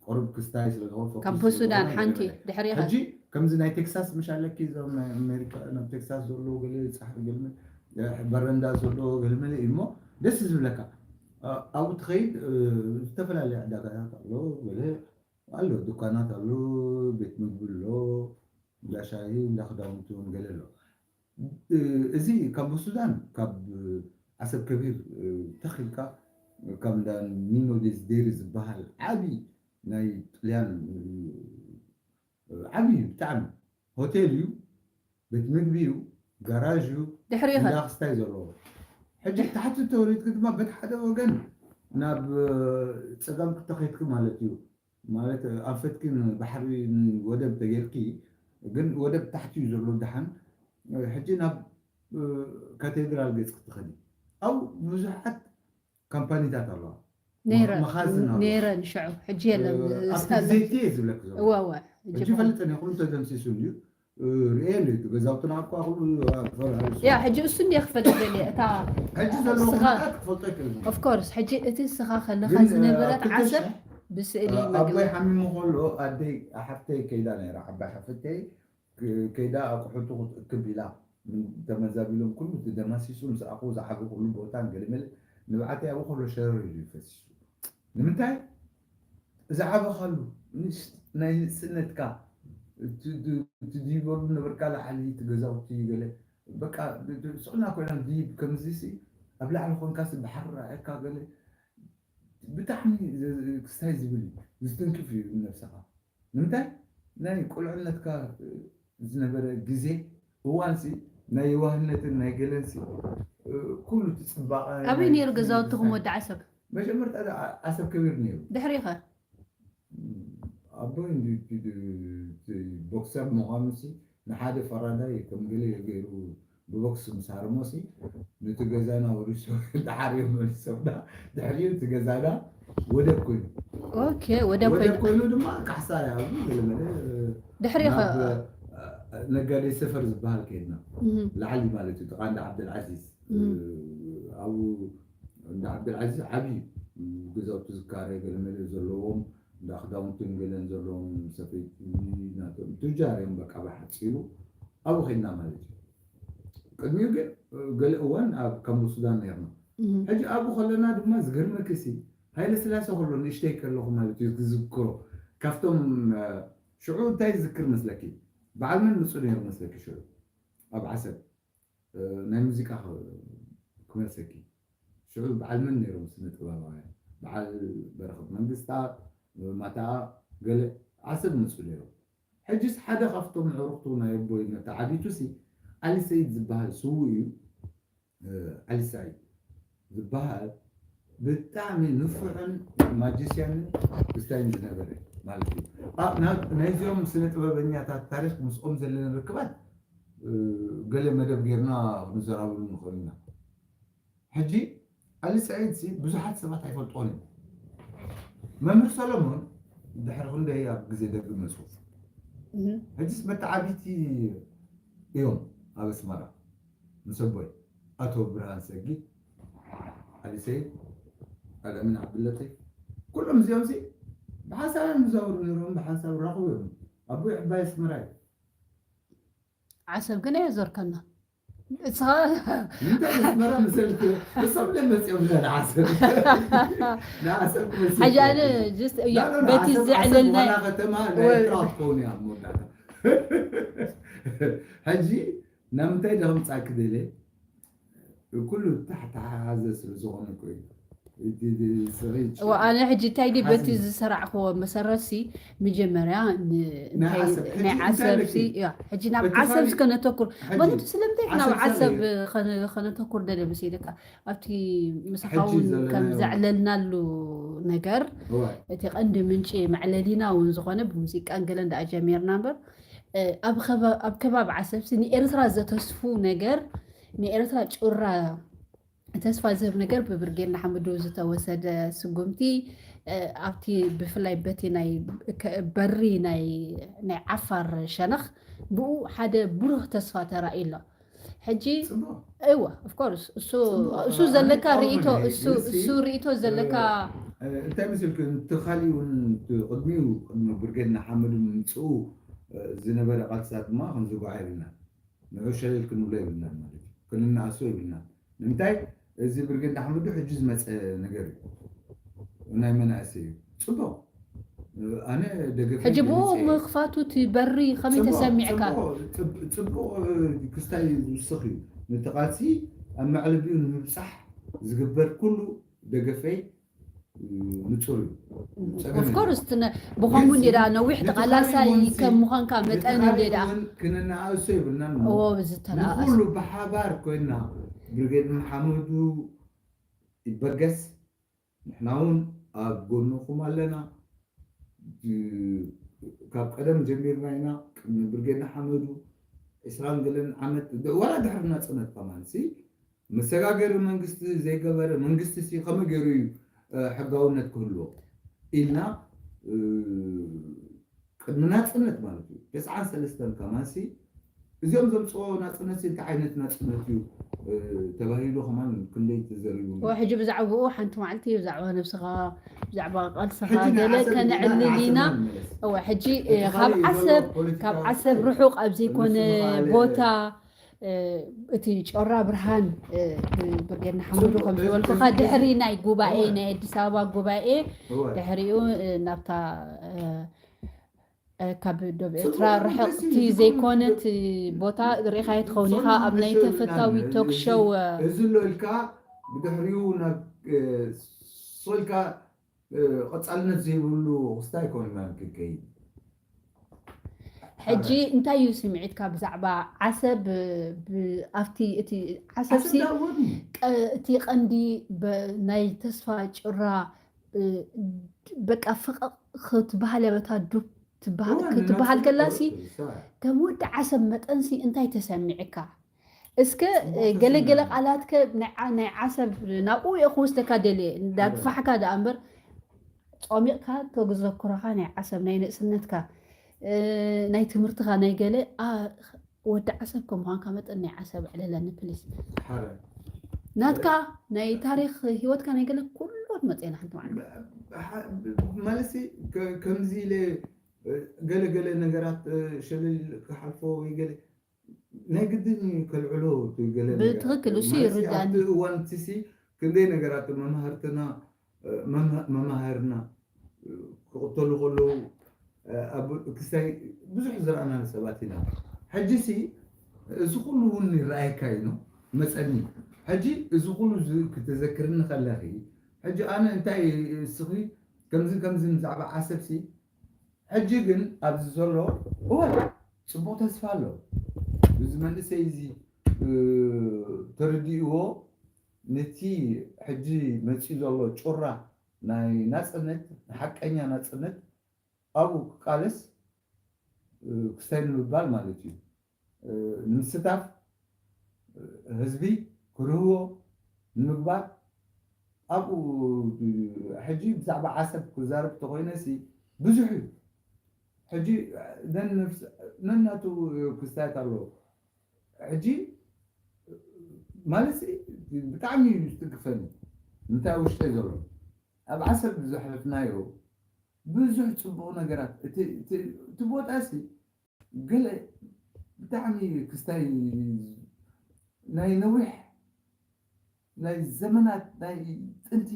ቁሩብ ክስታይ ስለ ዝኾነ ካምፖ ሱዳን ሓንቲ ድሕሪ ሕጂ ከምዚ ናይ ቴክሳስ ምሽ ኣለኪ እዞም ናይ ኣሜሪካ ናብ ቴክሳስ ዘሎ ገለ ፃሕሪ ገለ በረንዳ ዘሎ ገለ መለ እዩ እሞ ደስ ዝብለካ ኣብኡ ትኸይድ ዝተፈላለየ ዕዳጋታት ኣሎ ገለ ኣሎ ዱካናት ኣሎ ቤት ምግቢ ኣሎ እንዳ ሻሂ እንዳ ክዳውንቲ እውን ገለ ኣሎ እዚ ካብ ሱዳን ካብ ዓሰብ ከቢር ተኺልካ ካብ እንዳ ኒኖ ዴዚዴሪ ዝበሃል ዓብዪ ናይ ጥልያን ዓብዪ እዩ ብጣዕሚ ሆቴል እዩ ቤት ምግቢ እዩ ጋራዥ እዩ ድሕሪ እንዳ ክስታይ ዘለዎ ሕጂ ታሕቲ ተወሪድክ ድማ በቲ ሓደ ወገን ናብ ፀጋም ክተኸይድክ ማለት እዩ ማለት ኣንፈትኪ ንባሕሪ ወደብ ተጌርኪ ግን ወደብ ታሕቲ እዩ ዘሎ ደሓን ሕጂ ናብ ካቴድራል ገፅ ክትኸዲ ኣብ ብዙሓት ካምፓኒታት ኣለዋ ነይረን ሽዑ ሕጂ የለን ኣብቲ ግዜቲ እየ ዝብለክ ዘሎ እወ እወ ሕጂ ፈልጥን ኩሉ ተደምሲሱ እዩ ርእየ ኣሎ እቲ ገዛውትና እኳ ኩሉ ፈራሪሱ ያ ሕጂ እሱ እንዲ ክፈልጥ ደልየ እታ ሕጂ ዘለዎ ኩነታት ክፈልጦ ይክእል እዩ ኦፍኮርስ ሕጂ እቲ እስኻ ከለኻ ዝነበረት ዓሰብ ብስእሊ ኣቦይ ሓሚሙ ከሎ ኣደይ ሓፍተይ ከይዳ ነይራ ዓባይ ሓፍተይ ከይዳ ኣቁሑቱ ክትእክብ ኢላ ተመዛቢሎም ኩሉ እቲ ደማሲሱ ምስ ኣኹ ዝዓበኹሉ ቦታን ገለመለ ንብዓተይ ኣብኡ ከሎ ሸረር ኢሉ እዩ ፈሲሱ። ንምንታይ? ዝዓበኻሉ ናይ ንእስነትካ እቲ ድይበሉ ነበርካ ላዓሊ እቲ ገዛውቲ ገለ በቃ ስቕና ኮይና ድይብ ከምዚ ሲ ኣብ ላዕሊ ኮንካ ሲ ባሕሪ ራእካ ገለ ብጣዕሚ ክስታይ ዝብል እዩ ዝትንክፍ እዩ ነብስኻ ንምንታይ ናይ ቁልዕነትካ ዝነበረ ግዜ እዋን ሲ ናይ የዋህነትን ናይ ገለን ሲ ኩሉ እቲ ፅባቐ ኣበይ ነይሩ ገዛውትኹም ወዲ ዓሰብ? መጀመርታ ዓሰብ ከቢር ነይሩ። ድሕሪኸ? ኣቦይ ቦክሰር ምዃኑ ሲ ንሓደ ፈራዳይ ከም ገለ ገይሩ ብቦክስ ምስ ሃረሞ ሲ ነቲ ገዛና ወሪሶ ደሓር እዮም መሊሶምና ድሕሪኡ እቲ ገዛና ወደብ ኮይኑ ኦኬ ወደብ ወደብ ኮይኑ ኮይኑ ድማ ካሕሳ ያሉ ገለመለ ድሕሪኸ ናብ ነጋዴ ሰፈር ዝበሃል ከይድና እህ፣ ላዕሊ ማለት እዩ ጥቓ እንዳ ዓብደልዓዚዝ እህ። ኣብኡ እንዳ ዓብደልዓዚዝ ዓብዪ ገዛውቲ ዝካረ ገለመለ ዘለዎም እንዳ ክዳውንትን ገለን ዘለዎም ሰፈይቲ ናቶም ቱጃር እዮም በቃ ብሓፂሩ ኣብኡ ከይድና ማለት እዩ ቅድሚኡ ግን ገለ እዋን ኣብ ካምቦ ሱዳን ነርና እህ፣ ሕጂ ኣብኡ ከለና ድማ ዝገርመኪ ሲ ሃይለ ስላሴ ከሎ ንእሽተይ ከለኹ ማለት እዩ ዝዝክሮ ካብቶም ሽዑ እንታይ ዝዝክር መስለኪ በዓል መን ምፁ ነይሩ መስለኪ ሽዑ ኣብ ዓሰብ ናይ ሙዚቃ ክመልሰኪ ሽዑ በዓል መን ነይሮም ስነ ጥበባውያን በዓል በረኸት መንግስታ ማታ ገለ ዓሰብ ምፁ ነይሮም ሕጅስ ሓደ ካብቶም ዕሩኽቱ ናይ ኣቦይ መተዓቢቱ ሲ ዓሊ ሰይድ ዝበሃል ስዉ እዩ ዓሊ ሰዒድ ዝበሃል ብጣዕሚ ንፉዕን ማጂስያንን ክስታይን ዝነበረ ማለት እዩ ናይዚኦም ስነ ጥበበኛታት ታሪክ ምስኦም ዘለና ርክባት ገለ መደብ ጌርና ክንዘራብሉ ንኽእል ኢና ሕጂ ዓሊ ሰዒድ ሲ ብዙሓት ሰባት ኣይፈልጥዎን እዮም መምህር ሰሎሞን ድሕሪ ክንደይ ኣብ ግዜ ደርጊ መፁ ሕጅስ መተዓቢቲ እዮም ኣብ ኣስመራ ምስ ኣቦይ ኣቶ ብርሃን ሰጊድ ዓሊ ሰይድ ኣልኣሚን ዓብዱለጢፍ ኩሎም እዚኦም ሲ ብሓንሳብ እዮም ዝዛወሩ ነይሮም ብሓንሳብ ራኽቡ እዮም ኣቦይ ዕባይ ኣስመራ እዩ ዓሰብ ግን ኣየዞርከና እስኻ እንታይ ኣስመራ መሰልክ እሶም ለ መፅኦም ለ ንዓሰብ ንዓሰብ ክመፅእ ሕጂ ኣነ just እያ በቲ ዘዕለልና ከተማ ናይ ኤርትራ ክትከውን እያ ኣብ መወዳእታ ሕጂ ናብ ምንታይ ዶ ከምፃእኪ ደልየ ኩሉ ተሓተሓሓዘ ስለ ዝኾነ እኮ እዩ እቲ ስኺ እዋ ኣነ ሕጂ እንታይ ድዩ በቲ ዝሰራዕክዎ መሰረት ሲ መጀመርያ ን- ናይ እንታይ- ዓሰብ፣ ሕጂ ናይ እንታይ ዓሰብ ኣለኪ? ሲ እያ ሕጂ ናብ እቲ ዓሰብ ፋይል- እስከ ነተኩር ሕጂ ማለት ስለምንታይ ናብ ዓሰብ ዓሰብ ሰለየ። ከነ- ከነተኩር ደለ መሲልካ ኣብቲ ምሳኻ ሕጂ እውን ዘለናዮ- ከም ዘዕለልናሉ ነገር እዋ እቲ ቀንዲ ምንጪ መዕለሊና እውን ዝኾነ ብሙዚቃን ገለን ደኣ ጀሚርና እምበር እ፣ ኣብ ኸባ- ኣብ ከባቢ ዓሰብሲ ንኤርትራ ዘተስፉ ነገር ንኤርትራ ጩራ ተስፋ ዝህብ ነገር ብብርጌድ ንሓመዱ ዝተወሰደ ስጉምቲ እ፣ ኣብቲ ብፍላይ በቲ ናይ ከ- በሪ ናይ ናይ ዓፋር ሸነኽ ብኡ ሓደ ብሩህ ተስፋ ተራእዩ ኣሎ ሕጂ ፅቡቅ እወ of course እሱ ፅቡቅ እሱ ዘለካ ኣነ ርእቶ እቃወም እሱ እየ። እሱ ርእቶ ዘለካ እንታይ መሲልክ እቲ ካሊእ እውን እቲ ቅድሚኡ ቅድሚ ብርጌድ ንሓመዱ ምምፅኡ ዝነበረ ቃልስታት ድማ ክንዝጓዓ የብልና ንዑ ሸለል ክንብሎ የብልና ማለት እዩ ክንነኣሶ የብልና ንምንታይ እዚ ብርጌድ ንሓመዱ ሕጂ ዝመፀ ነገር እዩ ናይ መናእሰይ እዩ ፅቡቅ ኣነ ደገፍ ሕጂ ብኡ ምኽፋቱ እቲ በሪ ከመይ ተሰሚዕካ ፅቡቅ ክስታይ ዝውስኽ እዩ ነቲ ቃልሲ ኣብ መዕለቢኡ ንምብፃሕ ዝግበር ኩሉ ደገፈይ ንፁር እዩ of course ብኸምኡ እንዲዳ ነዊሕ ተቓላሳይ ከም ምዃንካ መጠን እንዲዳ ክንነኣእሶ የብልናን እዎ ዝተነኣእስ ንኩሉ ብሓባር ኮይና ብርጌድ ንሓመዱ ይበገስ ንሕና እውን ኣብ ጎንኹም ኣለና ካብ ቀደም ጀሚርና ኢና ቅድሚ ብርጌድ ንሓመዱ ዕስራን ገለን ዓመት ዋላ ድሕሪ ናፅነት ከማን ሲ መሰጋገሪ መንግስቲ ዘይገበረ መንግስቲ ሲ ከመይ ገይሩ እዩ ሕጋውነት ክህልዎ ኢልና ቅድሚ ናፅነት ማለት እዩ ተስዓን ሰለስተን ከማን ሲ እዚኦም ዘምፅኦ ናፅነት ሲ እንታይ ዓይነት ናፅነት እዩ ተባሂሉ ከማን ክንደይ ተዘሪቡ ሕጂ ብዛዕባኡ ሓንቲ መዓልቲ ብዛዕባ ነብስኻ ብዛዕባ ቃልስኻ ገለ ከነዕልል ኢና እወ ሕጂ ካብ ዓሰብ ካብ ዓሰብ ርሑቕ ኣብ ዘይኮነ ቦታ እቲ ጮራ ብርሃን ብርጌድ ንሓመዱ ከም ዝበልኩኻ ድሕሪ ናይ ጉባኤ ናይ ኣዲስ ኣበባ ጉባኤ ድሕሪኡ ናብታ ካብ ዶብ ኤርትራ ርሕቕቲ ዘይኮነት ቦታ ርኢኻዮ ትኸውን ኢኻ ኣብ ናይ ተፈታዊ ቶክ ሾው እዚ ኣሎ ኢልካ ብድሕሪኡ ናብ ሶልካ ቀጻልነት ዘይብሉ ክስታይ ኮይኑ ማለት ክከይድ ሕጂ እንታይ እዩ ስምዒትካ ብዛዕባ ዓሰብ ኣብቲ እቲ ዓሰብ ሲ እቲ ቀንዲ ናይ ተስፋ ጭራ በቃ ፍቕቕ ክትበሃል ያበታ ዱብ ክትበሃል ከላ ሲ ከም ወዲ ዓሰብ መጠን ሲ እንታይ ተሰሚዕካ እስከ ገለገለ ቃላትከ ናይ ዓሰብ ናብኡ እየ ክወስደካ ደልየ እንዳግፋሕካ ደኣ እምበር ጾሚቕካ ተዘክሮኻ ናይ ዓሰብ ናይ ንእስነትካ ናይ ትምህርትኻ ናይ ገለ ወዲ ዓሰብ ከም ምዃንካ መጠን ናይ ዓሰብ ዕለለኒ ፕሊስ ናትካ ናይ ታሪክ ህይወትካ ናይ ገለ ኩሉ መፅና ሓንቲ ማለት ከምዚ ኢለ ገለ ገለ ነገራት ሸለል ክሓልፎ ወይ ገለ ናይ ግድን እዩ ከልዕሎ እቲ ገለ ነገር። ብትኽክል፣ እሱ ማለት ይርዳኒ። ኣብቲ እዋን እቲ ሲ ክንደይ ነገራት መማህርትና መማ- መማህርና ክቕተሉ ከለዉ ኣብ ክስታይ ብዙሕ ዝረኣና ሰባት ኢና። ሕጂ ሲ እዚ ኩሉ እውን ይረኣየካ እዩ ነው መፀኒ። ሕጂ እዚ ኩሉ ዝ- ክትዘክርኒ ከለኺ ሕጂ ኣነ እንታይ እስኺ ከምዚ ከምዚ ብዛዕባ ዓሰብ ሲ ሕጂ ግን ኣብዚ ዘሎ እወ ፅቡቕ ተስፋ ኣሎ። እዚ መንእሰይ እዚ ተረዲእዎ ነቲ ሕጂ መፂኡ ዘሎ ጩራ ናይ ናፅነት ሓቀኛ ናፅነት ኣብኡ ክቃለስ ክስታይ ንምባል ማለት እዩ። ንምስታፍ ህዝቢ ክርህዎ ንምግባር ኣብኡ ሕጂ ብዛዕባ ዓሰብ ክዛረብ ተኮይነ ሲ ብዙሕ እዩ ሕጂ ነናቱ ክስታያት ኣለዎ ሕጂ ማለት ብጣዕሚ እዩ ዝትግፈኒ እንታይ ውሽጠይ ዘሎ ኣብ ዓሰብ ዘሕለፍናዮ ብዙሕ ፅቡቕ ነገራት እቲ ቦታ ሲ ገለ ብጣዕሚ ክስታይ ናይ ነዊሕ ናይ ዘመናት ናይ ጥንቲ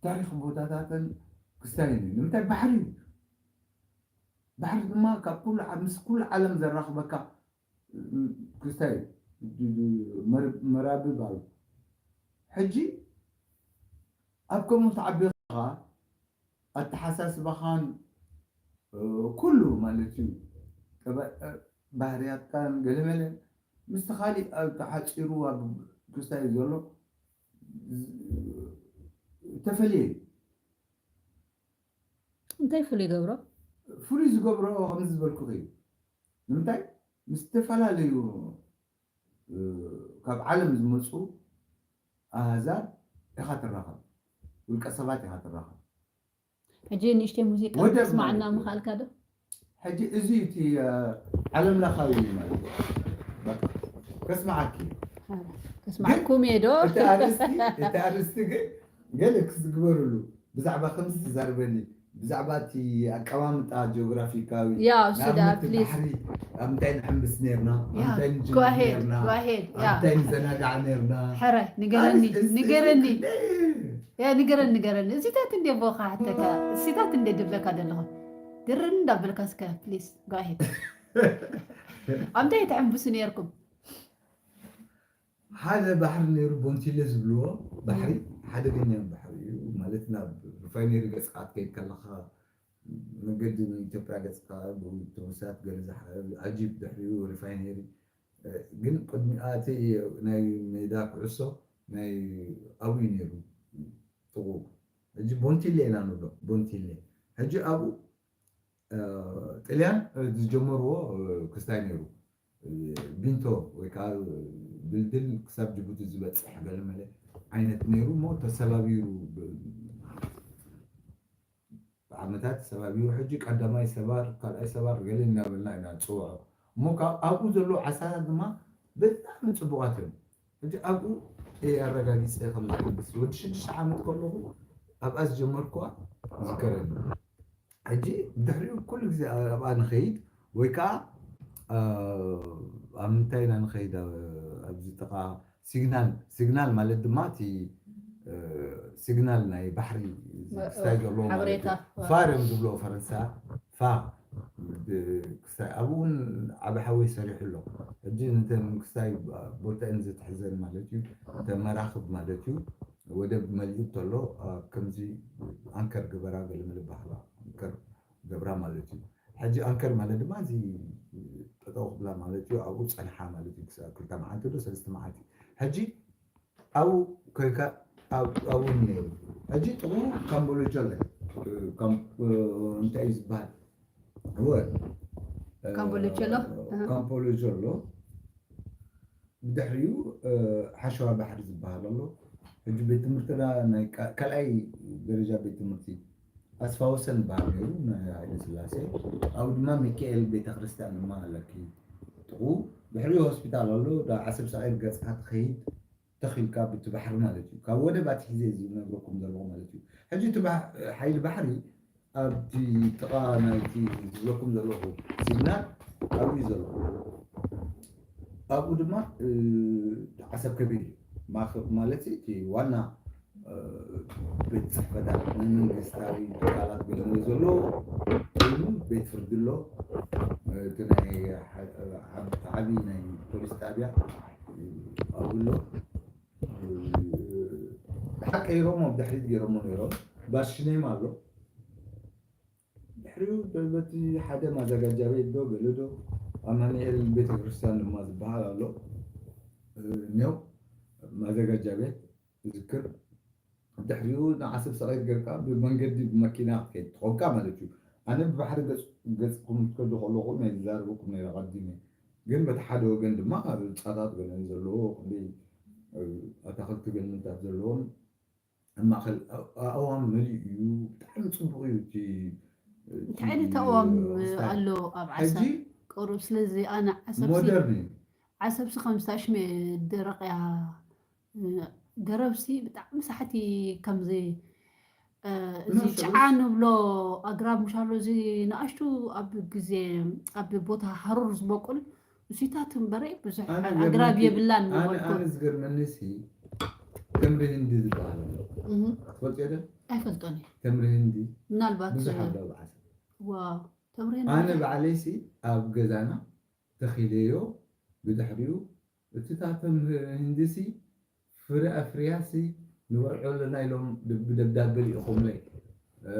ታሪክ ቦታታትን ክስታይ እዩ ንምንታይ ባሕሪ እዩ ባሕሪ ድማ ካብ ኩሉ ምስ ኩሉ ዓለም ዘራኽበካ ክስታይ መራብብ ኣሎ ሕጂ ኣብ ከምኡ ተዓቢኻ ኣተሓሳስባኻን ኩሉ ማለት እዩ ባህርያትካን ገለመለ ምስቲ ካሊእ ተሓፂሩ ኣብ ክስታይ ዘሎ ተፈልየ እዩ እንታይ ፍሉይ ገብሮ ፍሉይ ዝገብሮ ከምዚ ዝበልኩ እዩ ንምንታይ ምስ ዝተፈላለዩ ካብ ዓለም ዝመፁ ኣህዛብ ኢኻ ትራኸብ ውልቀ ሰባት ኢኻ ትራኸብ ሕጂ ንእሽተይ ሙዚቃ ወደብ ተስማዕና ማለት እዩ። ምኻልካ ዶ ሕጂ እዚ እቲ ዓለም ለኻዊ እዩ ማለት እዩ በቃ፣ ከስማዓኪ እዩ። ከስማዕኩም እየ ዶ እቲ ኣርእስቲ እቲ ኣርእስቲ ግን ገለ ክዝግበርሉ ብዛዕባ ከምዚ ትዛርበኒ ብዛዕባ እቲ ኣቀማምጣ ጂኦግራፊካዊ ያ፣ እሱ ደኣ፣ ንኣብነት please። ባሕሪ ኣብ እንታይ ንሕምብስ ነርና ኣብ ያ፣ እንታይ ንጅምር go ahead፣ ነርና go ahead፣ ያ። ኣብ እንታይ ንዘናጋዕ ነርና ሕረ ንገረኒ ኣርእስቲ ንገረኒ ክንደይ ያ ንገረኒ ንገረኒ እዚታት እንደ ቦኻ ሕተካ እዚታት እንደ ድብለካ ዘለኹ ግርን እንዳበልካ እስከ please go ahead ኣብ እንታይ ትሕምብሱ ነርኩም ሓደ ባሕሪ ነይሩ ቦንቲለ ዝብልዎ ባሕሪ ሓደገኛ ባሕሪ እዩ ማለት ናብ ሪፋይነሪ ገፅካ ክትከይድ ከለካ መገዲ ንኢትዮጵያ ገፅካ ብኣውቶቡሳት ገለ ዝሓ- ኣጂፕ ድሕሪኡ ሪፋይነሪ ግን ቅድሚ ኣቲ ናይ ሜዳ ኩዕሶ ናይ ኣብኡ ነይሩ ጥቁ ሕጂ ቦንቲለ ኢና ንብሎ ቦንቲለ ሕጂ ኣብኡ ጥልያን ዝጀመርዎ ክስታይ ነይሩ ቢንቶ ወይ ከዓ ድልድል ክሳብ ጅቡቲ ዝበፅሕ ገለመለ ዓይነት ነይሩ እሞ ተሰባቢሩ ዓመታት ተሰባቢሩ ሕጂ ቀዳማይ ሰባር ካልኣይ ሰባር ገለ እናበልና ኢና ንፅውዖ እሞ ካብ ኣብኡ ዘለዉ ዓሳታት ድማ ብጣዕሚ ፅቡቃት እዮም ሕጂ ኣብኡ ኣረጋጊፀ ከምዝሕምብስ ወዲ ሽዱሽተ ዓመት ከለኹ ኣብኣ ዝጀመርኩዋ ዝከረኒ ሕጂ ድሕሪኡ ኩሉ ግዜ ኣብኣ ንኸይድ ወይ ከዓ ኣብ ምንታይ ኢና ንኸይድ? ኣብ- ኣብዚ ጥቓ ሲግናል፣ ሲግናል ማለት ድማ እቲ፣ እ፣ ሲግናል ናይ ባሕሪ ክስታይ ዘለዎ ማለት ሓበሬታ። እዩ። ፋር እዮም ዝብሎ ፈረንሳ፣ ፋር ብ- ክስታይ ኣብኡ እውን ዓቢ ሓወይ ሰሪሑ ኣሎ። ሕጂ ነተን ክስታይ ቦተን ዘትሕዘን ማለት እዩ፣ እተን መራኽብ ማለት እዩ። ወደብ መሊኡ እንተሎ ኣብ ከምዚ ኣንከር ግበራ ገለ መለ በሃላ፣ ኣንከር ገብራ ማለት እዩ። ሕጂ ኣንከር ማለት ድማ እዚ ጠጠው ክብላ ማለት እዩ። ኣብኡ ጸንሓ ማለት እዩ ክሳብ ክልተ መዓልቲ ዶ ሰለስተ መዓልቲ። ሕጂ ኣብኡ ኮይካ ኣብኡ ነይሩ። ሕጂ ጥቕኡ ካምቦሎጆ ኣሎ። እንታይ እዩ ዝበሃል? እወ፣ ካምቦሎጆ ኣሎ። ካምቦሎጆ ኣሎ። ብድሕሪኡ ሓሸዋ ባሕሪ ዝበሃል ኣሎ። ሕጂ ቤት ትምህርትና ናይ ካልኣይ ደረጃ ቤት ትምህርቲ ኣስፋ ወሰን ዝበሃል ነይሩ፣ ናይ ሃይለ ስላሴ። ኣብኡ ድማ ሚካኤል ቤተክርስትያን ድማ ኣለኪ ጥቑ። ድሕሪኡ ሆስፒታል ኣሎ። ዳ ዓሰብ ሳዒር ገፅካ ትኸይድ ተኺልካ ብቲ ባሕሪ ማለት እዩ። ካብ ወደብ ኣትሒዘ እዚ ነግረኩም ዘለኹ ማለት እዩ። ሕጂ እቲ ሓይሊ ባሕሪ ኣብቲ ጥቓ ናይቲ ዝብለኩም ዘለኹ ሲግናል ኣብኡ እዩ ዘሎ። ኣብኡ ድማ ዓሰብ ከቢር እዩ። ማለት እቲ ዋና ቤት ፅሕፈታት ናይ መንግስታዊ ትካላት ገለ ዘሎ ኮይኑ ቤት ፍርዲ ኣሎ። እቲ ናይ ዓብዪ ናይ ፖሊስ ጣብያ ኣብኡ ኣሎ። ብሓቂ ገይሮሞ ብድሕሪት ገይሮሞ ነይሮም። ባሽኔም ኣሎ። ድሕሪኡ በቲ ሓደ ማዘጋጃ ቤት ዶ ገለ ዶ ኣማኑኤል ቤተክርስትያን ድማ ዝበሃል ኣሎ። እኒኦ ማዘጋጃ ቤት እዝክር። ድሕሪኡ ንዓሰብ ሰቒል ጌርካ ብመንገዲ ብመኪና ክትከይድ ትኾንካ ማለት እዩ። ኣነ ብባሕሪ ገጽኩም ክትከዱ ከለኹ ናይ ዝዛረበኩም ነይረ ቀዲመ። ግን በቲ ሓደ ወገን ድማ ጻታት ገለን ዘለዎ ክንደይ ኣታኽልቲ ገለንታት ዘለዎም ኣብ ማእኸል ኣእዋም መሊኡ እዩ። ብጣዕሚ ፅቡቕ እዩ እቲ እንታይ ዓይነት ኣእዋም ኣሎ ኣብ ዓሰብ? ቀሩብ ስለዚ ኣነ ዓሰብሲ ሞደርን እዩ። ዓሰብሲ ከም ስታሽመ ደረቕ እያ። ገረብሲ ብጣዕሚ ሳሕቲ ከምዚ እዚ ጭዓ ንብሎ ኣግራብ ምሻሎ እዚ ንኣሽቱ ኣብ ግዜ ኣብ ቦታ ሃሩር ዝበቁል እሱታት እምበረ ብዙሕ ኣነ ኣግራብ ገርመኪ- የብላን ኣነ- ምበልኩ። ኣነ ዝገርመኒ ሲ ተምሪ ህንዲ ዝበሃል ኣሎ። እህ፣ ትፈልጥዮ ዶ? ኣይፈልጦን እየ። ተምሪ ህንዲ ምናልባት ብዙሕ ኣሎ ኣብ ዓሰብ። ዋው ተምሪ ህንዲ ኣነ ብዙሕ- ባዕለይ ሲ ኣብ ገዛና ተኺለዮ ብድሕሪኡ እቲ ታቶም ህንዲ ሲ ፍረ ኣፍርያ ሲ ንበልዖ ኣለና ኢሎም ብ- ብደብዳበ ልኢኾምለይ። እ፣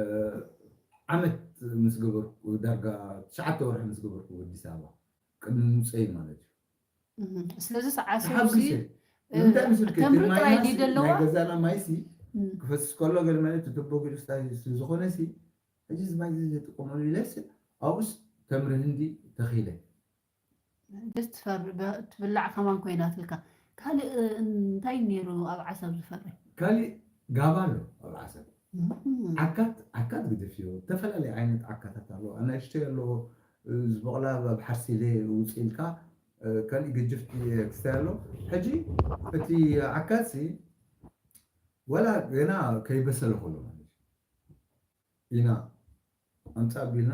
ዓመት ምስ ገበርኩ ዳርጋ ትሽዓተ ወርሒ ምስ ገበርኩ ኣዲስ ኣበባ ቅድሚ ምምፀይ ማለት እዩ። እህ፣ ስለዚ ሰዓሰብሲ ተሓጒሰ። ንምንታይ ምስልኪ? እቲ ተምሪ ማይ ጥራይ ማሲ- ድዩ ዘለዋ? ናይ ገዛና ማይሲ እም። ክፈስስ ከሎ ገለ ማለት እቲ ቱቦ ገዲፍካ ስለዝኾነ ሲ ሕጂ እዚ ማይ እዚ ዝጥቀመሉ ኢለስ ኣብኡስ ተምሪ ህንዲ ተኺለ። ደስ ትፈር ትብላዕ ከማን ኮይናትልካ። ካልእ እንታይ ነይሩ ኣብ ዓሰብ ዝፈሪ? ካሊእ ጋባ ኣሎ ኣብ ዓሰብ። እም። ዓካት ዓካት ግደፍዮ፣ ዝተፈላለዩ ዓይነት ዓካታት ኣለዎ። ኣናእሽተይ ኣለዎ፣ ዝበቕላ ኣብ ሓርሲለ ውፅእ ኢልካ፣ ካልእ ግጅፍቲ ክስታይ ኣሎ። ሕጂ እቲ ዓካትሲ ወላ ገና ከይበሰለ ከሎ ማለት እዩ ኢና ኣምፃእ ኣቢልና፣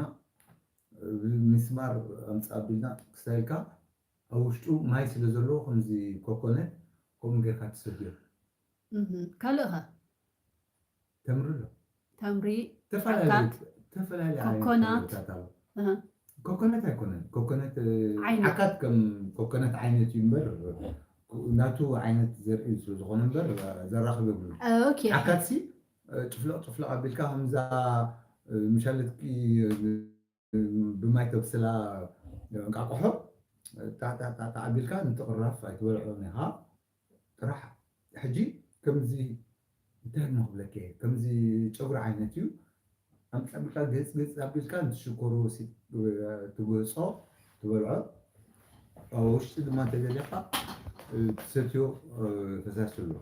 ሚስማር ኣምፃእ ኣቢልና ክስታይ ኢልካ ኣብ ውሽጡ ማይ ስለ ዘለዎ ከምዚ ኮኮነት ከምኡ ጌርካ ትሰትዮ። እህ፣ ካልእ ኸ? ተምሪ ኣሎ። ተምሪ፣ ተፈላለየ ዓካት፣ ተፈላለየ ዓይነት ኮኮናት። ተምርታት ኣሎ። እህ። ኮኮነት ኣይኮነን። ኮኮነት እ፣ ዓይነት። ዓካት ከም ኮኮነት ዓይነት እዩ እምበር ናቱ ዓይነት ዘርኢ ስለ ዝኾነ እምበር ዘራኽብ የብሉን። ኦኬ። ዓካትሲ እ፣ ጭፍለቕ ጭፍለቕ ኣቢልካ ከምዛ እ፣ ምሻለትኪ እ፣ ብማይ ተብስላ እንቃቆሖ ጣጣጣጣ ኣቢልካ ንትቕራፍ ኣይትበልዖን ኢኻ ጥራሕ። ሕጂ ከምዚ እንታይ እሞ ክብለኪ እየ፣ ከምዚ ጨጉሪ ዓይነት እዩ። ኣምጻ ኣቢልካ ገጽ ገጽ ኣቢልካ ንትሽኮሩ ወሲድ ትገጾ ትበልዖ። ኣብ ውሽጢ ድማ እንተደሊኻ ትሰትዮ ፈሳሲ ኣሎ።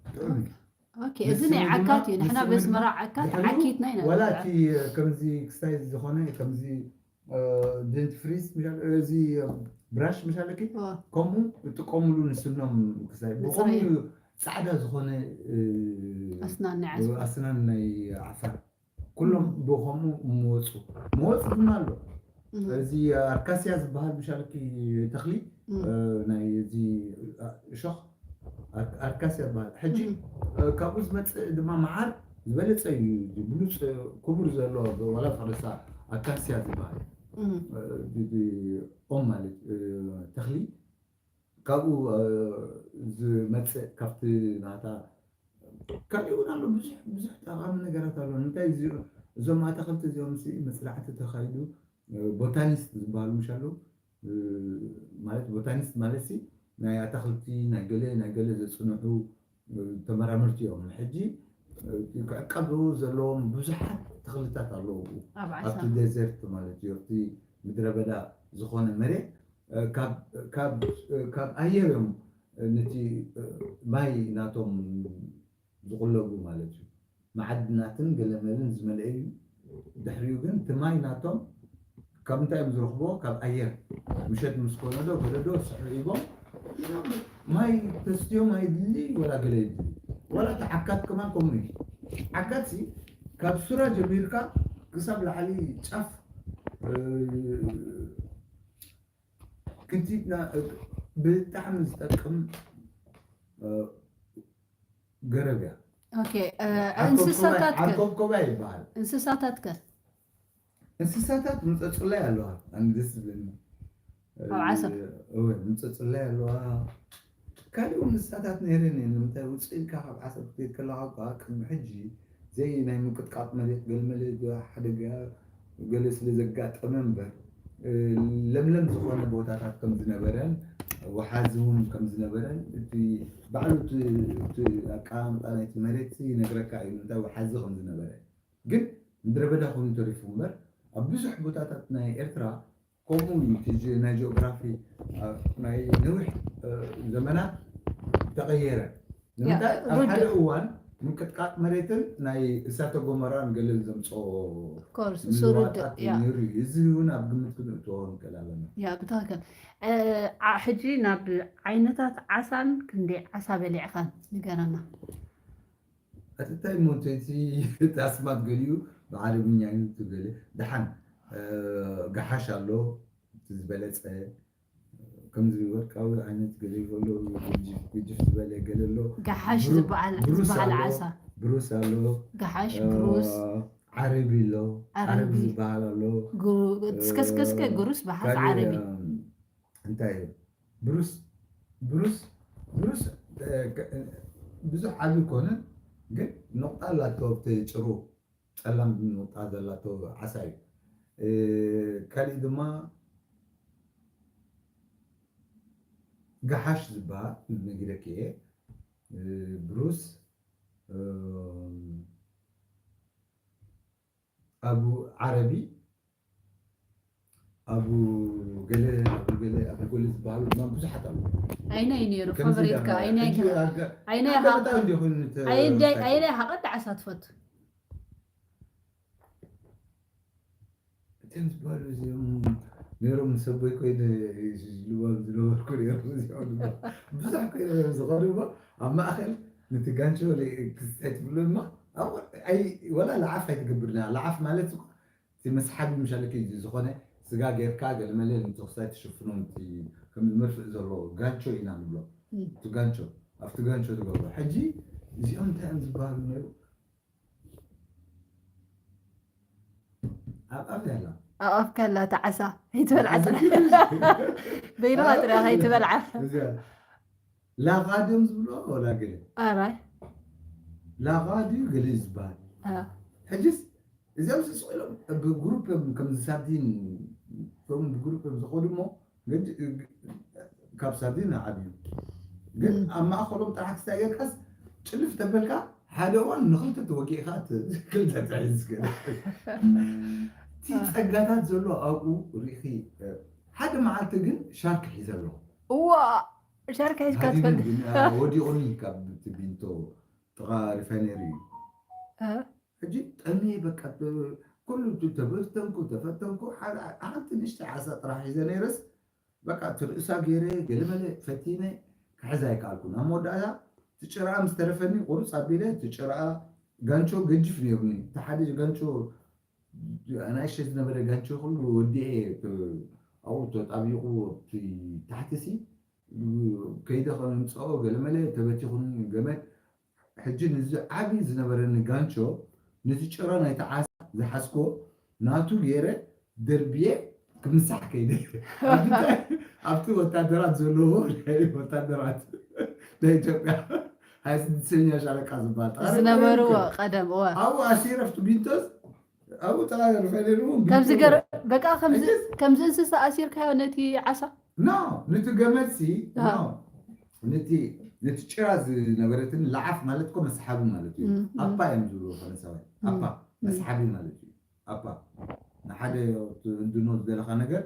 ጥዑም እዩ። ኦኬ፣ እዚ ናይ ዓካት እዩ። ንሕና በስመራ ዓካት ዓኪትና ኢና። ዋላ እቲ ከምዚ ክስታይ ዝኾነ ከምዚ ዴንቲፍሪስ እዚ ብራሽ ምሻለኪ ከምኡ እጥቀምሉ ንስኖም ክስታይ ብኸምኡ ፃዕዳ ዝኾነ ኣስናን ናይ ዓፋር ኩሎም ብኸምኡ መወፁ መወፁ ድማ ኣሎ። እዚ ኣርካስያ ዝበሃል ምሻልኪ ተኽሊ፣ ናይ እዚ እሾኽ ኣርካስያ ዝበሃል። ሕጂ ካብኡ ዝመፅእ ድማ መዓር ዝበለፀ እዩ። ብሉፅ ክቡር ዘሎ ዋላ ፈረሳ ኣካስያ ዝበሃል ኦም ማለት ተኽሊ ካብኡ ዝመፅእ ካብቲ ናታ ካልእ እውን ኣሎ። ብዙሕ ብዙሕ ጠቓሚ ነገራት ኣሎ። እንታይ እዚኦ እዞም ኣታኽልቲ እዚኦም ሲ መፅናዕቲ ተኻይዱ ቦታኒስት ዝበሃሉ ምሽ ኣለዉ። ማለት ቦታኒስት ማለት ሲ ናይ ኣታኽልቲ ናይ ገለ ናይ ገለ ዘፅንሑ ተመራመርቲ እዮም። ሕጂ ክዕቀቡ ዘለዎም ብዙሓት ተኽልታት ኣለዉ ኣብቲ ደዘርት ማለት እዩ ኣብቲ ምድረ በዳ ዝኾነ መሬት ካብ ኣየር እዮም ነቲ ማይ ናቶም ዝቁለቡ ማለት እዩ። መዓድናትን ገለመልን ዝመልአ እዩ። ድሕሪኡ ግን እቲ ማይ ናቶም ካብ እንታይ እዮም ዝረኽቦ? ካብ ኣየር። ምሸት ምስ ኮነ ዶ ገለ ዶ ስሕዒቦም ማይ ተስትዮም ኣይድሊ ወላ ገለ ይድሊ ወላ እቲ ዓካት ከማን ከምኡ እዩ። ዓካት ሲ ካብ ሱራ ጀሚርካ ክሳብ ላዕሊ ጫፍ ክንቲትና ብጣዕሚ ዝጠቅም ገረብ እያ። እንስሳታት ዓንኮብኮባ ይበሃል። እንስሳታት ከ እንስሳታት ምፀፁላይ ኣለዋ። ኣንግስ ዝብለኒ ኣብ ዓሰብ ምፀፁላይ ኣለዋ። ካልእ እንስሳታት ነይረን እየን። ንምንታይ ውፅእ ኢልካ ካብ ዓሰብ ክትከድ ከለካ እኳ ቅድሚ ሕጂ ዘይ ናይ ምንቅጥቃጥ መሬት ገለመለ ሓደጋ ገለ ስለ ዘጋጠመ እምበር ለምለም ዝኾነ ቦታታት ከም ዝነበረን ወሓዚ እውን ከም ዝነበረን እቲ ባዕሉ እቲ ኣቀማምጣ ናይቲ መሬት ይነግረካ እዩ። እንታይ ወሓዚ ከም ዝነበረ ግን ምድረ በዳ ኮይኑ ተሪፉ እምበር ኣብ ብዙሕ ቦታታት ናይ ኤርትራ ከምኡ እዩ። እቲ ናይ ጂኦግራፊ ናይ ነዊሕ ዘመናት ተቐየረ። ንምንታይ ኣብ ሓደ እዋን ምንቅጥቃጥ መሬትን ናይ እሳተ ጎመራን ገለን ዘምፅኦ ኮርስ ስሩድ ምልዋጣት ነይሩ እዩ። እዚ እውን ኣብ ግምት ክንእትዎ ንክእል ኣለና። ያ ብትክክል። ሕጂ ናብ ዓይነታት ዓሳን ክንደይ ዓሳ በሊዕኻን ንገረና። ኣትታይ ሞንቴቲ ታስማት ገሊኡ ብዓረብኛ እዩ ትገለ ደሓን ገሓሽ ኣሎ። እቲ ዝበለፀ ከምዚ ወርቃዊ ዓይነት ገለ ይፈሎ ግጅፍ ዝበለ ገለ ኣሎ። ገሓሽ ዝበሃል ዝበሃል ዓሳ ብሩስ ኣሎ። ገሓሽ ብሩስ ዓረቢ ኣሎ። ዓረቢ ዝበሃል ኣሎ። እስከስከስከ ግሩስ በሓፍ ዓረቢ እንታይ እዩ ብሩስ ብሩስ ብሩስ ብዙሕ ዓቢ ኮነ ግን ነቑጣ ኣላቶ ኣብቲ ጭሩ ጸላም ነቑጣ ዘላቶ ዓሳ እዩ። ካሊእ ድማ ገሓሽ ዝበሃል ነጊረኪ እየ። ብሩስ ኣብ ዓረቢ ኣብ ገለ ኣብ ገለ ኣብ ገለ ዝበሃሉ ድማ ብዙሓት ኣለዉ። ኣይናይ ነይሩ ፋቨሪትካ ኣይናይ ኣይናይ ኣጋጣሚ እንዲኹን ኣይናይ ሃቐ ዓሳ ትፈቱ እቶም ዝበሃሉ እዚኦም ነይሮም ምስ ኣቦይ ኮይነ ዝልዎም ዝነበርኩ ነይሮም እዚኦም ድማ ብዙሕ ኮይኖም እዮም ዝኾኑ እሞ ኣብ ማእኸል ነቲ ጋንቾ ክስታይ ትብሉ እሞ ወላ ለዓፍ ኣይትገብርና ለዓፍ ማለት እቲ መስሓቢ ምሻለኪ ዝኾነ ስጋ ጌርካ ገለመለ ንተኽሳይ ትሽፍኖ ከም መርፍእ ዘሎ ጋንቾ ኢና ንብሎ እቲ ጋንቾ ኣብቲ ጋንቾ ትገብሮ ሕጂ እዚኦም እንታይ እዮም ዝበሃሉ ነይሩ ኣብ ኣፍ ያላ ኣብ ኣፍ ከላ ተዓሳ ይትበልዓ በይንኻ ጥሪያ ከይትበልዓ ላኻ ድዮም ዝብሎ ወላ ገለ ኣራይ ላኻ ድዩ ገለ ዝበሃል ሕጅስ እዚኦም ስስቕ ኢሎም ብግሩፕ እዮም ከምዚ ሳርዲን ቶም ብግሩፕ እዮም ዝኸዱ እሞ ካብ ሳርዲን ንዓብዩ ግን ኣብ ማእኸሎም ጥራሕ ክስታይ ጌርካስ ጭልፍ ተበልካ ሓደ እዋን ንክልተ ተወጊእካ ክልተ ትሕዝ እቲ ጸጋታት ዘሎ ኣብኡ ርኢኺ ሓደ መዓልቲ ግን ሻርክ ሒዘ ኣለኹ እዋ ሻርክ ሒዝካ ትፈልጥ ወዲቑኒ ካብ ቢንቶ ጥቓ ሪፋይነሪ እዩ ሕጂ ጠሚ በቃ ኩሉ ተበተንኩ ተፈተንኩ ሓንቲ ንሽተ ዓሳ ጥራሕ ሒዘ ነይረስ በቃ እቲ ርእሳ ገይረ ገለመለ ፈቲነ ክሕዝ ኣይከኣልኩን ኣብ መወዳእታ እቲ ጭርኣ ምስ ተረፈኒ ቁርፅ ኣቢለ እቲ ጭርኣ ጋንቾ ገጅፍ ነይሩኒ እቲ ሓደ ጋንቾ ኣናእሽተይ ዝነበረ ጋንቸ ኩሉ ወዲኤ፣ እ፣ ኣብኡ ተጣቢቑ ኣብቲ ታሕቲ ሲ፣ እ፣ ከይደ ከምምፅኦ ገለመለ ተበቲኹን ገመድ። ሕጂ ንዚ ዓቢ ዝነበረኒ ጋንቾ፣ ነቲ ጭራ ናይቲ ዓሳ ዝሓዝኮ ናቱ ገይረ ደርብየ ክምሳሕ ከይደ። ኣብቲ እንታይ? ኣብቲ ወታደራት ዘለዎ፣ ናይ ወታደራት ናይ ኢትዮጵያ ሃያ ስድስተኛ ሻለቃ ዝበሃል ጣሪ ዝነበርዎ ይርከብ። ቀደም፣ እወ። ኣብኡ ኣሲረ ኣብቲ ቢንቶስ፣ ኣብኡ ጥራይ ፈለልዎ፣ ከምዚ ቢንቶ ገረ-፣ በቃ ከምዚ፣ ሕጅስ? ከምዚ እንስሳ ኣሲርካዮ ነቲ ዓሳ? ኖ፣ ነቲ ገመድሲ፣ ኣሃ። ኖ። ነቲ፣ ነቲ ጭራ ዝነበረትን ለዓፍ ማለት እኮ መስሓቢ ማለት እዩ። እም፣ እም። ኣፓ እዮም ዝብልዎ ፈረንሳውያን። እም፣ ኣፓ፣ እም። መስሓቢ ማለት እዩ። ኣፓ። ንሓደ ትህድኖ ዝደለኻ ነገር፣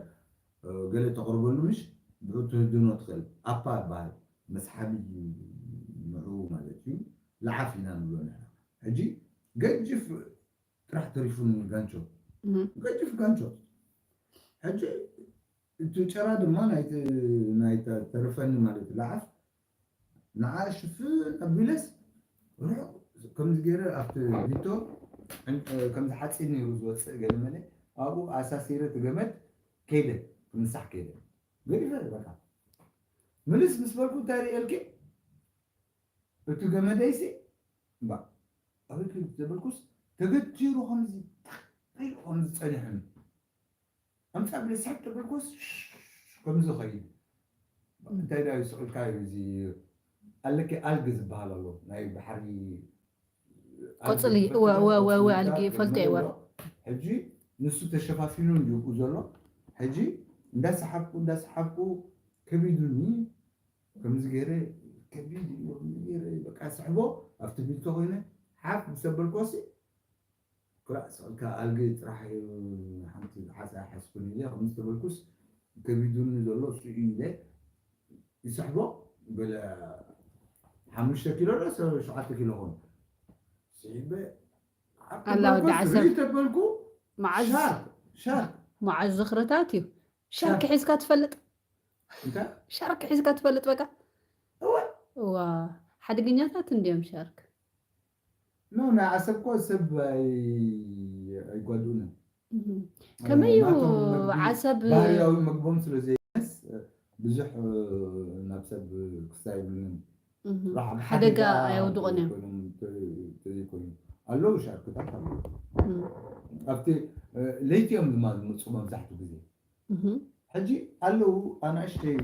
እ፣ ገለ ተቕርበሉ ምሽ፣ ብኡ ትህድኖ ትኽእል። ኣፓ ይበሃል። መስሓቢ ንዕኡ ማለት እዩ። ለዓፍ ኢና ንብሎ ንሕና። ሕጂ ገጅፍ ጥራሕ ተሪፉኒ ጋንቾ። እም። ገጅፍ ጋንቾ። ሕጂ እቲ ጭራ ድማ ናይቲ፣ ናይቲ ተረፈኒ ማለት ለዓፍ ንዓ ሽፍን ኣቢለስ ርሑቕ ከምዚ ገይረ ኣብቲ ቢቶ ዕን-፣ ከምዚ ሓፂን ነይሩ ዝወፅእ ገለመለ ኣብኡ ኣሳሲረ እቲ ገመድ ከይደ፣ ክምሳሕ ከይደ። ገዲፈ በቃ። ምልስ ምስ በልኩ እንታይ ርእየልኪ? እቲ ገመደይሲ እምባ ኣበይ ከይዱ ዘበልኩስ ተገቲሩ ከምዚ ኢሉ ከምዚ ጸኒሑኒ። ኣምጻእ ብለ ስሕት ተበልኩስ ከምዚ ኸይድ። እንታይ ዳ ይስቕልካ እዩ እዚ ኣለኪ ኣልግ ዝበሃል ኣሎ ናይ ባሕሪ ኣልግ ቆጽሊ፣ ትፈልጢ እወ፣ ዶ? እወ፣ እወ፣ እወ፣ ቆጽሊ ኣልግ ዳ ይፈልጦ እየ፣ እወ። ገመድ ኣሎ። ሕጂ ንሱ ተሸፋፊኑ እንዲሁ ዘሎ። ሕጂ እንዳሰሓብኩ እንዳሰሓብኩ ከቢዱኒ ከምዚ ገይረ ከቢድ እዩ፣ ከምዚ ገይረ በቃ ስሕቦ ኣብቲ ቢልቶ ኮይነ ሓፍ ምስ ኣበልኩዎሲ ኩራዕ ስቕልካ ኣልግ ጥራሕ እዩ፣ ሓንቲ ዓሳ ኣይሓዝኩን ኢለ ከምዚ ተበልኩስ ከቢዱኒ ዘሎ እሱ እዩ ኢለ ይስሕቦ። ገለ ሓሙሽተ ኪሎ ዶ ሸ-፣ ሸውዓተ ኪሎ ኾን ስሒበ ሓፍ ኣላ ወዲ ተበልኩስ ዓሰብ። ርኢ ተበልኩ መዓዝ፣ ሻርክ፣ ሻርክ። መዓዝ ዝኽርታት እዩ። ሻርክ ሻርክ። ሒዝካ ትፈልጥ? እንታይ? ሻርክ ሒዝካ ትፈልጥ በቃ? እወ። እዋ፣ ሓደገኛታት እንድዮም ሻርክ። ኖ፣ ናይ ዓሰብ እኮ ሰብ ኣይ-፣ ኣይጓድኡን እዮም። እህ። እ፣ ከመይ እዩ ናቶም መግቢ ዓሰብ? ባህርያዊ መግቦም ስለ ዘይመስ፣ እ፣ ብዙሕ፣ እ፣ ናብ ሰብ ክስታይ የብሉን። እህ። ጥራሕ ኣብ ሓደጋ ሓደጋ ኣየውድቑን እዮም። ተዘይኮይኖም፣ ተ-፣ ተዘይኮይኑ። ኣለዉ ሻርክታት ኣለዉ። እህ። ኣብቲ፣ እ፣ ለይቲ እዮም ድማ ዝመጹ መብዛሕትኡ ግዜ። እህ። ሕጂ ኣለዉ ኣናእሽተይ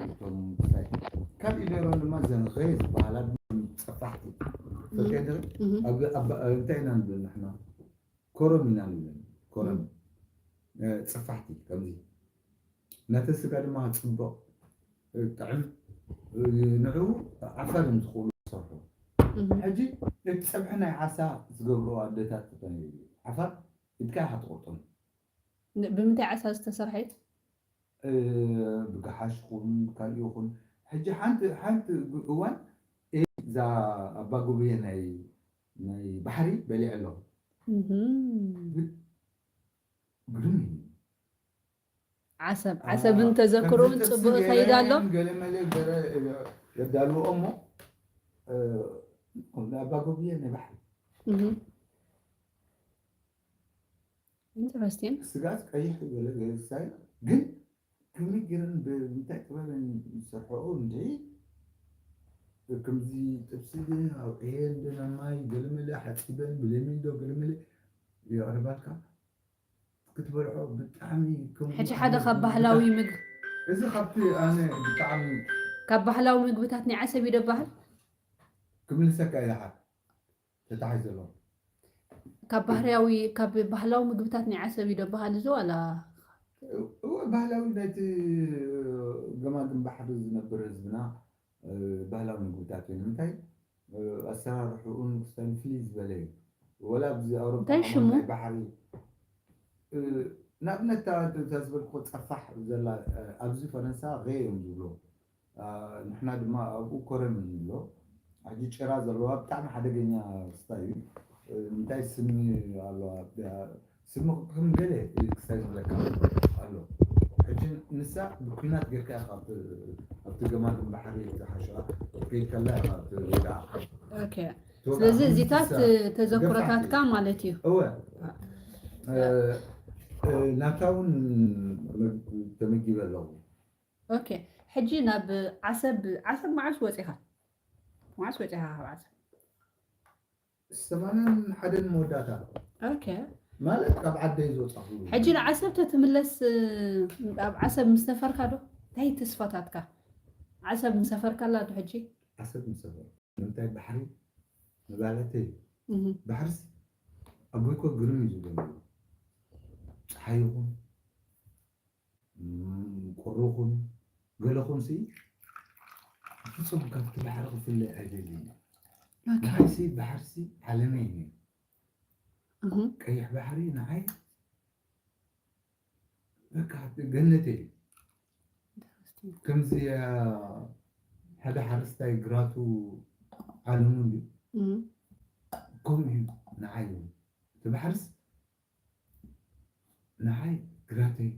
እቶም ክስታይ። ካብ ኢደሮም ድማ ዘን ኸ ዝበሃላ ድማ ጸፋሕቲ። እህ። ፈልጥያ ዲኺ? እህ። ኣብ፣ ኣብ፣ እንታይ ኢና ንብል ንሕና? ኮረም ኢና ንብለን። ኮረም። እም። እ፣ ጸፋሕቲ ከምዚ። ነቲ ስጋ ድማ ጽቡቕ፣ እ፣ ጥዕም፣ እ፣ ንዕኡ ዓፋር እዮም ዝኽእሉ ዝሰርሑ። እም። ሕጂ እቲ ጸብሒ ናይ ዓሳ ዝገብርኦ ኣደታት ዝኾነ ዓፋር ኢድካ ኢኻ ትቖርጦም። ን-፣ ብምንታይ ዓሳ ዝተሰርሐ እዩ? እ፣ ብገሓሽ ይኹን ካልእ ይኹን። ሕጂ ሓንቲ፣ ሓንቲ ግ-፣ እዋን እዛ ኣባጉብየ ናይ፣ ናይ ባሕሪ በሊዐ ኣለኹ። እህ። ግ-፣ ግርም እዩ። ዓሰብ፣ አ፣ ዓሰብን ተዘክሮን ከምዚ ጥብሲ ጽቡቕ ገለ ይኸይድ ኣሎ። ገለ መለ ገለ የዳልዎ እሞ፣ እ፣ ኣባጎብየ ናይ ባሕሪ። እህ። ኢንተረስቲንግ። ስጋት ቀይሕ ገለ ገለ ሳይ ግን ከመይ ገይረን ብምንታይ ጥበበን ዝሰርሐኦ እንድዒ፣ ከምዚ ጥብሲ ግን ኣውዕየን ግን ኣብ ማይ ገለ መለ ሓጺበን ብለሚን ዶ ገለ መለ የቕርባልካ። ክትበልዖ ብጣዕሚ ከም ሕጂ ሓደ ካብ ባህላዊ ምግቢ፣ እዚ ካብቲ ኣነ ብጣዕሚ ካብ ባህላዊ ምግብታት ናይ ዓሰብ እዩ ደባሃል? ክምልሰካ እየ ደሓር ተታሒዘ ኣለኹ። ካብ ባህርያዊ፣ ካብ ባህላዊ ምግብታት ናይ ዓሰብ እዩ ደባሃል እዚ ዋላ? እወ፣ ባህላዊ ናይቲ ገማግም ባሕሪ ዝነብር ህዝብና፣ እ፣ ባህላዊ ምግብታት እዩ። ንምንታይ? እ፣ ኣሰራርሕኡን ክስታን ፍልይ ዝበለ እዩ። ወላ ኣብዚ ኣውሮፓ እንታይ ከማን ሽሙ? ናይ ባሕሪ፣ እ፣ ንኣብነት እታ፣ እታ ዝበልክዎ ጸፋሕ ዘላ፣ እ፣ ኣብዚ ፈረንሳ ሬ እዮም ዝብሎ። እ፣ ንሕና ድማ ኣብኡ ኮረም እዩ ንብሎ። ሕጂ ጭራ ዘለዋ ብጣዕሚ ሓደገኛ ክስታይ እዩ። እ፣ እንታይ ስሚ ኣለዋ? ስሚ ከም ገለ ክስታይ ዝብለካ ኣሎ። ሕጂ ንሳ ብኲናት ጌርካ ኢኻ ኣብቲ፣ ኣብቲ ገማግም ባሕሪ ዝሓሸዋ ክትከይድ ከላ ኢኻ ትወድኣ። ኦኬ። ትወድኣ። ስለዚ እዚታት ንሳ ተዘክሮታትካ ገፋሕቲ። ማለት እዩ። እወ። አ። ናታ እውን ተመጊበ ኣለኹ። ኦኬ፣ ሕጂ ናብ ዓሰብ፣ ዓሰብ መዓስ ወፂኻ? መዓስ ወፂኻ ካብ ዓሰብ? ሰማንያን ሓደን መወዳእታ ኦኬ። ማለት ካብ ዓደይ ዝወፃኹ። ሕጂ ንዓሰብ ተትምለስ፣ ኣብ ዓሰብ ምስ ነፈርካ ዶ እንታይ ተስፋታትካ? ዓሰብ ምስ ነፈርካላ ዶ ሕጂ? ዓሰብ ምስ ነፈርኩ ንምንታይ ባሕሪ ምባለተይ እህ፣ ባሕርሲ ኣቦይ እኮ ግርም እዩ ዝብለኒ። ፀሓይ ይኹን ቁሪ ይኹን ገለ ኹን ሲ ፍፁም ካብቲ ባሕሪ ክፍለ ኣይደልን። ኦኬ። ንዓይሲ ባሕርሲ ዓለመይ እዩ። እህ፣ ቀይሕ ባሕሪ ንዓይ በቃ ገነተይ እዩ። ከምዚ ሓደ ሓረስታይ ግራቱ ዓለሙ እንዲ እህ፣ ከምኡ እዩ ንዓይ እውን። እቲ ባሕርስ ንዓይ ግራተይ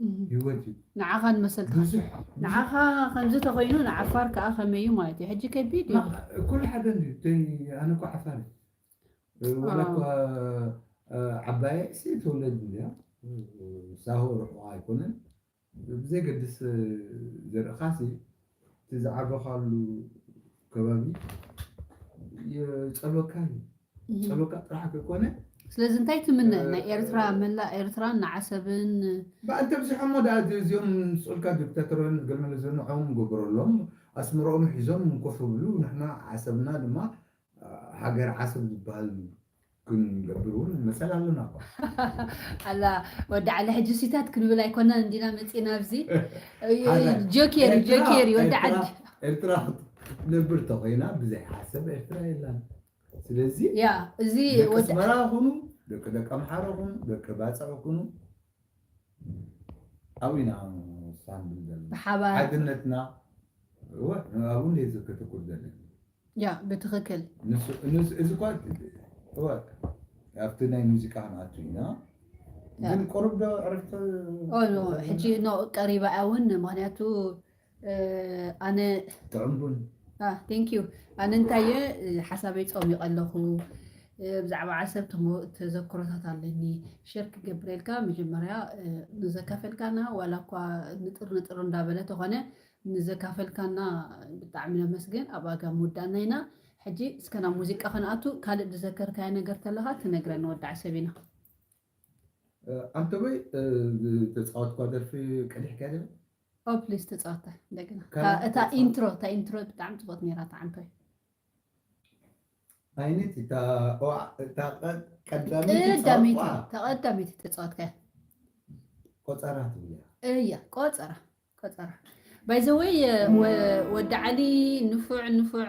እህ። ህይወት እዩ። ንዓኻ ንመሰልካ ብዙሕ ንዓኻ ከምዚ ተኮይኑ ንዓፋር ከዓ ከመይ እዩ ማለት እዩ። ሕጂ ከቢድ እዩ። ኩሉ ሓደ እንዲ ኣነ እኮ ዓፋር እዩ። ዋላ እኳ ዓባየ ሲ ተወለድ እንዲያ ሳሆ ርሑቕ ኣይኮነን። ብዘይገድስ ዘርእኻሲ እቲ ዝዓበኻሉ ከባቢ የፀበካ እዩ። እህ። ፀበካ ጥራሕ ከይኮነ ስለዚ እንታይ ትምነ ናይ ኤርትራ መላእ ኤርትራን ንዓሰብን ብኣንተ ብዝሖሞ ዳ እዚኦም ስልካ ዲክታተሮን ገልመለ ዘንዖም ገበረሎም ኣስምሮኦም ሒዞም ኮፍ ብሉ ንሕና ዓሰብና ድማ ሃገር ዓሰብ ዝበሃል ክንገብር እውን መሰል ኣለና እኳ። ኣላ ወዲ ዓለ ሕጂ ሲታት ክንብል ኣይኮናን እንዲና መፂና ኣብዚ ጆኬር ጆኬር ወዲ ዓዲ ኤርትራ ክትነብር ተኮይና ብዘይ ዓሰብ ኤርትራ የላን። ስለዚ ያ እዚ ደቂ ኣስመራ ይኹኑ ደቂ ደቂ ኣምሓራ ይኹኑ ደቂ ባፅዕ ይኹኑ ኣብና ሳንብል ዘለና ብሓባር ሓድነትና እወ ኣብኡ እንደ ከተኩር ዘለና ያ ብትኽክል እዚ እኳ ኣብቲ ናይ ሙዚቃ ክንኣቱ ኢና ግን ቁሩብ ዶ ዕረፍቲ ሕጂ ኖ ቀሪባ እውን ምክንያቱ ኣነ ጥዑም ቡን ቴንክ ዩ ኣነ እንታየ ሓሳበይ ፀሚቀ ኣለኹ ብዛዕባ ዓሰብ ተዘክሮታት ኣለኒ ሸር ክገብረልካ መጀመርያ ንዘካፈልካና ዋላ እኳ ንጥር ንጥር እንዳበለ ተኾነ ንዘካፈልካና ብጣዕሚ ነመስግን ኣብ ኣጋ ምውዳእና ኢና ሕጂ እስከ ናብ ሙዚቃ ከነኣቱ ካልእ ዝዘከርካዮ ነገር ተለካ ትነግረኒ ወዲ ዓሰብ ኢና ኣንተ ወይ ተፃወትኳ ደርፊ ቀዲሕካ ደ ኦ ፕሊስ ተፃወታ እንደገና እታ ኢንትሮ እታ ኢንትሮ ብጣዕሚ ፅቡቅ ነራ ተዓንቶይ ኣይነት እታ ቀዳመይቲ ተቀዳመይቲ ተፃወትካ ቆፀራ ትብልያ እያ ቆፀራ ቆፀራ ባይዘወይ ወዲ ዓሊ ንፉዕ ንፉዕ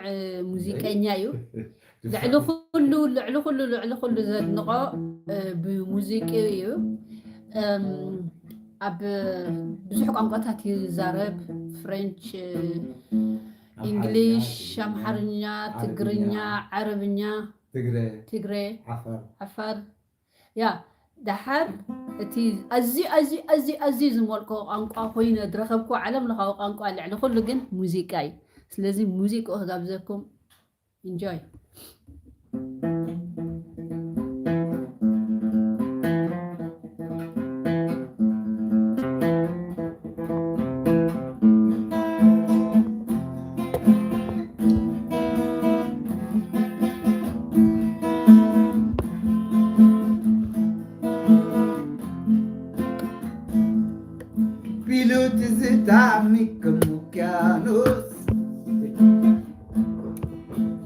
ሙዚቀኛ እዩ ልዕሊ ኩሉ ልዕሊ ኩሉ ልዕሊ ኩሉ ዘድንቆ ብሙዚቂ እዩ ኣብ ብዙሕ ቋንቋታት ይዛረብ ፍሬንች እንግሊሽ ኣምሓርኛ ትግርኛ ዓረብኛ ትግረ ዓፋር ያ ደሓር እቲ ኣዝዩ ኣዝዩ ኣዝዩ ኣዝዩ ዝመልኮ ቋንቋ ኮይኑ ዝረኸብኩ ዓለም ለኻዊ ቋንቋ ልዕሊ ኩሉ ግን ሙዚቃ እዩ ስለዚ ሙዚቃ ክጋብዘኩም Enjoy. ቢሉ ትዝታሚ ከም ውቅያኖስ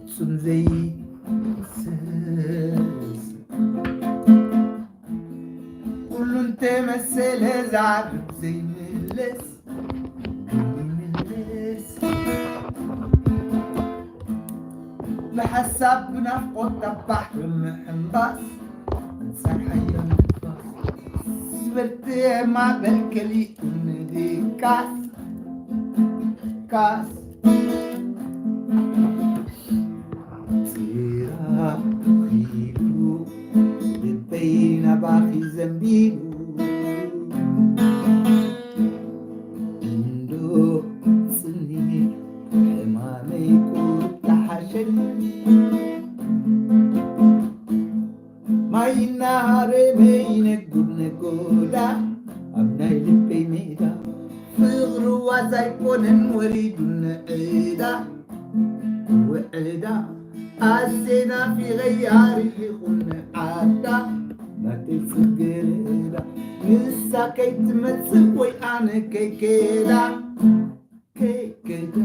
ፍጹም ዘይስስ ኩሉ እንተመሰለ ዛዕብ ዘይምለስ ዘይምለስ ብሓሳብ ብናፍቆት ኣብ ባሕሪ ምሕምባስ ኣንጻር ሓያል ንፋስ ዝበርትዕ ማዕበል ከሊኡ ምድቃስ ካስ ፂራ ኺዱ ልበይ ናባኺ ዘንቢሉ እንዶ ፅኒ ሕማመይ ቁርጣ ሓሸኒ ማይና ሃረመ ጎዳ ኣብ ናይ ልበይ ሜዳ ፍቕሪ ዋዛ ኣይኮነን ወሪዱ ንዕዳ ውዕዳ ኣዜና ፊቐያ ርሒቑ ንዓዳ ናተይ ጽጌረዳ ንሳ ከይትመጽእ ወይ ኣነ ከይከዳ ከይከዳ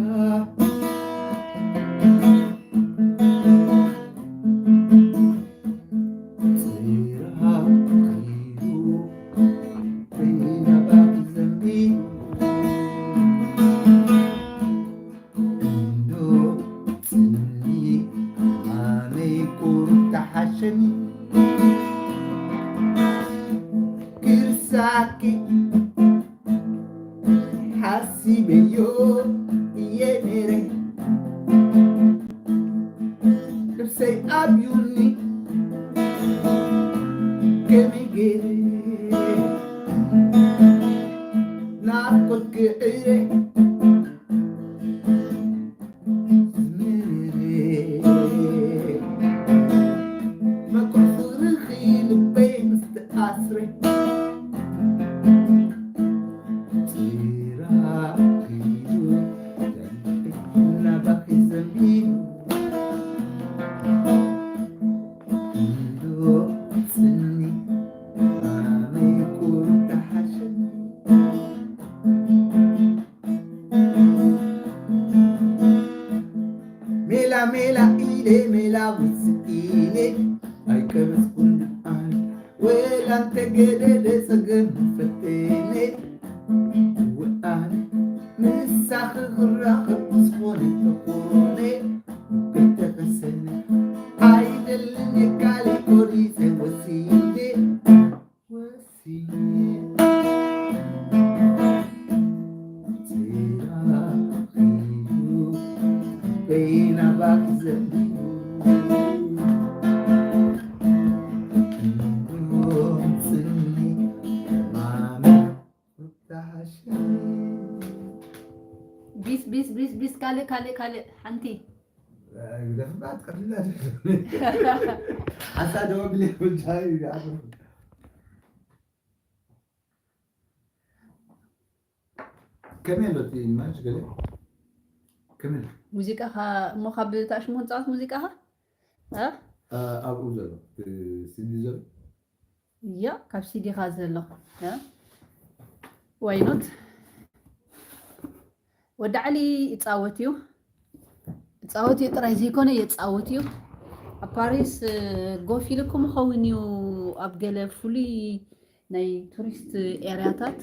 ሓሲበዮ እየ ነይረ ልብሰይ ኣብዩኒ ከመይ ገይረ ናፍቆት ክዕረ ዝምርር መቁር ፍቕርኺ ልበይ ምስ ተኣስረ ሜላ ሜላ ኢለ ሜላ ውፅኢነ ኣይቀበዝኩን ኣነ ወላ እንተገደደ ጸገም ፈተነ ውኣነ ምሳኺ ክራኸብ ዝኾነ ተኾነ ከይተቐሰነ ኣይደልን የካሊ ቆሪፀ ወሲነ ወሲነ ዜና ኺዱ በይና ባክ ዘንቢሉ ቢስ ቢስ ቢስ ቢስ ካልእ ካልእ ካልእ ሓንቲ ግደፍባት ቀሊላ ሓሳ ደወግሌ ብጃይ ከመይ ኣሎ እቲ ኢማጅ ገለ ከመይ ኣሎ? ሙዚቃኻ እሞ ካብ ታሽሙ ክንፃወት ሙዚቃኻ እ? እ፣ ኣብኡ ዘሎ እቲ ሲዲ ዘሎ እያ ካብ ሲዲኻ ዘሎ እ? ዋይኖት ወዲ ዓሊ ይፃወት እዩ። ይፃወት እዩ ጥራይ ዘይኮነ የፃውት እዩ። ኣብ ፓሪስ እ፣ ጎፍ ኢልኩም ይኸውን እዩ ኣብ ገለ ፍሉይ ናይ ቱሪስት ኤርያታት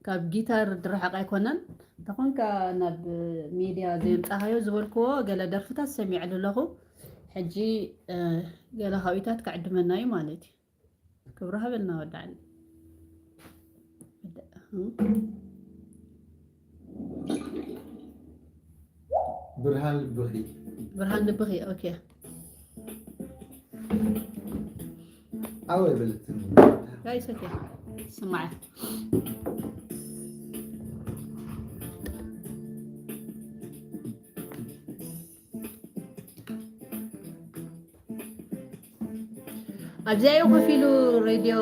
ካብ ጊታር ዝረሓቕ ኣይኮነን። እንተኾንካ ናብ ሜድያ ዘየምፃኻዮ ዝበልክዎ ገለ ደርፍታት ሰሚዐሉ ኣለኹ። ሕጂ እ፣ ገለ ካብኢታት ክዕድመና እዩ ማለት እዩ። ክብሪ ሃበልና ወዲ ዓሊ። ብርሃን ልብኺ። ብርሃን ልብኺ፣ ኦኬ። ኣወ በለትኒ። ጋይስ፣ ኦኬ። ስማዕ። ኣብዚኣ እዩ ኮፍ ኢሉ ሬድዮ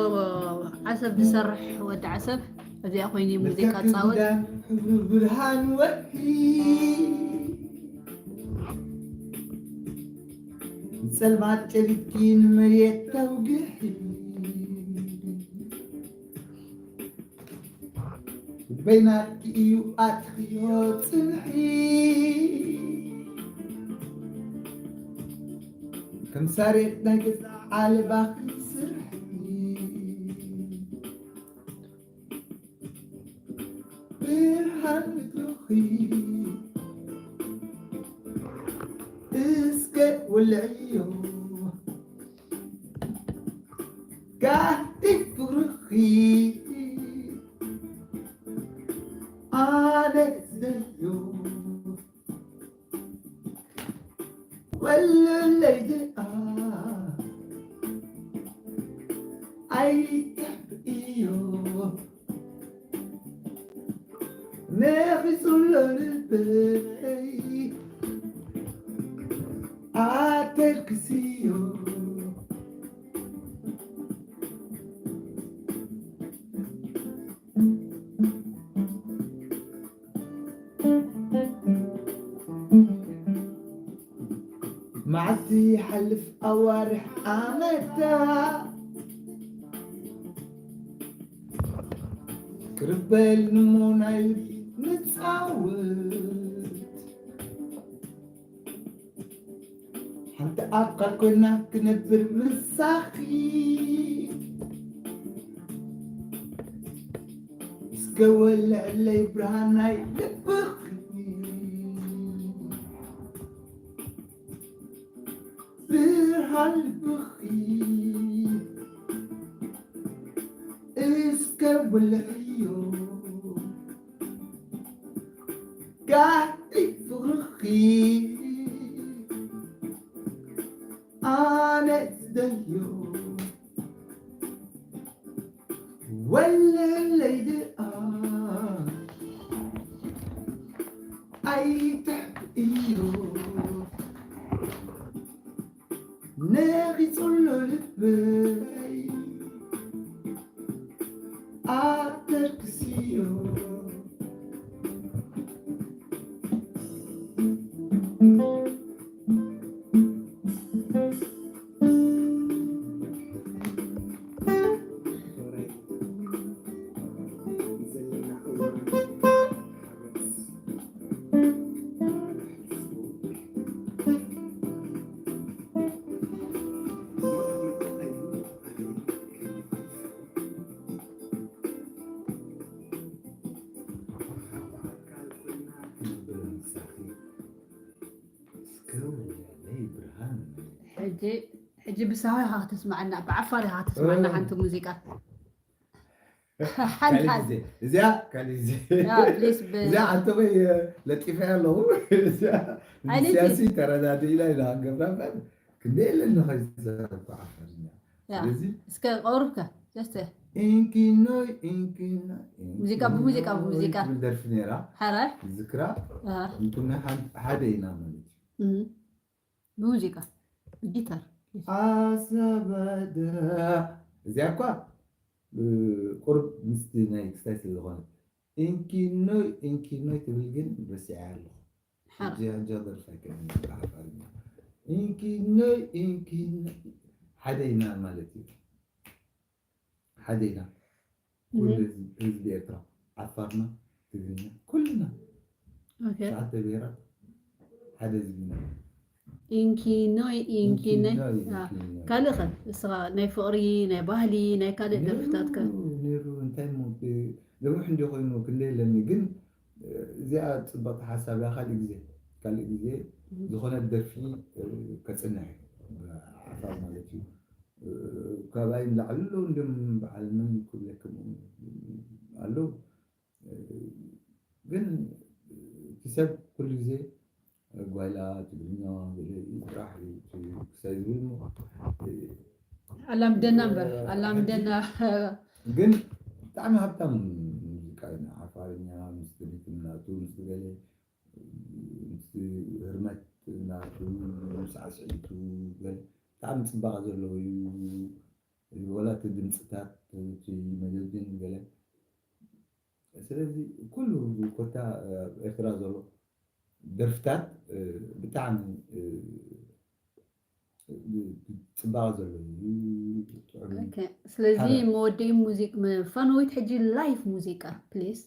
ዓሰብ ዝሰርሕ ወዲ ዓሰብ። ኣብዚኣ ኮይኑ እዩ ሙዚቃ ዝጻወት። ክዳን ሕብሩ ብርሃን ወርሒ፣ ጸልማት ጨሊጥኪ ንመሬት ተውግሒ። ልበይ ናትኪ እዩ ኣትኽዮ ጽንሒ፣ ከም ሳሬት ናይ ገዛ ዓለባ ክትስርሒ። ብርሃን ምድርኺ እስከ ወልዕዮ፣ ጋህዲ ፍቕርኺ ኣነ ዝደልዮ፣ ወለለይ ደኣ ኣይትሕብእዮ። ነኺሱ ኣሎ ልበይ ኣተልክስዮ። ይሓልፍ ኣዋርሕ ዓመታ ክርበል ንሞናይ ንጻወት ሓንቲ ኣካል ኮይና ክነብር ምሳኺ እስከ ወልዕለይ ብርሃናይ ልብኺ ብርሃን ልብኺ እስከ ወልዕዮ ጋዲ ፍቕርኺ ኣነ ዝደልዮ ወለለይ ድኣ ኣይትሕብእዮ ነቒጹ ኣሎ ልበይ ኣተርክስዮ ሕጂ ብሳሆ ኢኻ ከተስምዓና፣ ብዓፋር ኢኻ ከተስምዓና ሓንቲ ሙዚቃ። እዚኣ ካልእ ግዜ እዚኣ ኣንተበይ ለጢፈያ ኣለኹ። እዚኣ ንስያሲ ተረዳድኢና ኢና ክንገብራ እምበር ክንደይ የለን ንኸይዛረብኩ ዓፋርኛ። ስለዚ እስከ ቀሩብከ ዘስተ ኢንኪኖይ ኢንኪኖይ ሙዚቃ ብሙዚቃ ብሙዚቃ ትብል ደርፊ ነይራ። ሓራይ ዝክራ እንኩና ሓደ ኢና ማለት እዩ። ብሙዚቃ ብጊታር ኣሰበደ እዚኣ እኳ ቁርብ ምስቲ ናይ ክስታይ ስለ ዝኾነ ኢንኪኖይ ኢንኪኖይ ትብል ግን ረሲዐያ ኣለኹ። ሕጂ ሕጂ ክደርፋ ኣይክእልን ብዓፋርኛ ኢንኪኖይ ኢንኪኖይ ሓደ ኢና ማለት እዩ። ሓደ ኢና ኩሉ ህዝቢ ኤርትራ ዓፋርና ትግርኛ ኩልና ሸዓተ ብሄራት ሓደ ህዝቢ ኢና። ኢንኪኖይ ኢንኪኖይ ካልእ ኸ እስኻ ናይ ፍቕሪ ናይ ባህሊ ናይ ካልእ ደርፍታት ከ ነይሩ እንታይ ሞ ነዊሕ እንዲ ኮይኑ ክንደ የለኒ ግን እዚኣ ፅብቕቲ ሓሳብ እያ ካልእ ግዜ ካልእ ግዜ ዝኾነት ደርፊ ከፅንሕ ዓፋር ማለት እዩ ካባይ ንላዕሊ ኣለዉ እንድም በዓል መን ክብለክም ኣለዉ ግን እቲ ሰብ ኩሉ ግዜ ጓይላ ትግርኛ ገለ ጥራሕ እዩ ክሳይ ዝብል እሞ ኣላምደና እምበር ኣላምደና ግን ብጣዕሚ ሃብታም ሙዚቃ እዩ ዓፋርኛ ምስ ትሪትም ናቱ ምስ ገለ ህርመት ናቱ ሳዕስዒቱ ብጣዕሚ ፅባቐ ዘለዎ እዩ። ወላ እቲ ድምፅታት እቲ መደብን ገለ ስለዚ ኩሉ ኮታ ኤርትራ ዘሎ ደርፍታት ብጣዕሚ ፅባቐ ዘለዎ እዩ። ስለዚ መወደኢ ሙዚቅ መፋነዊት ሕጂ ላይፍ ሙዚቃ ፕሊስ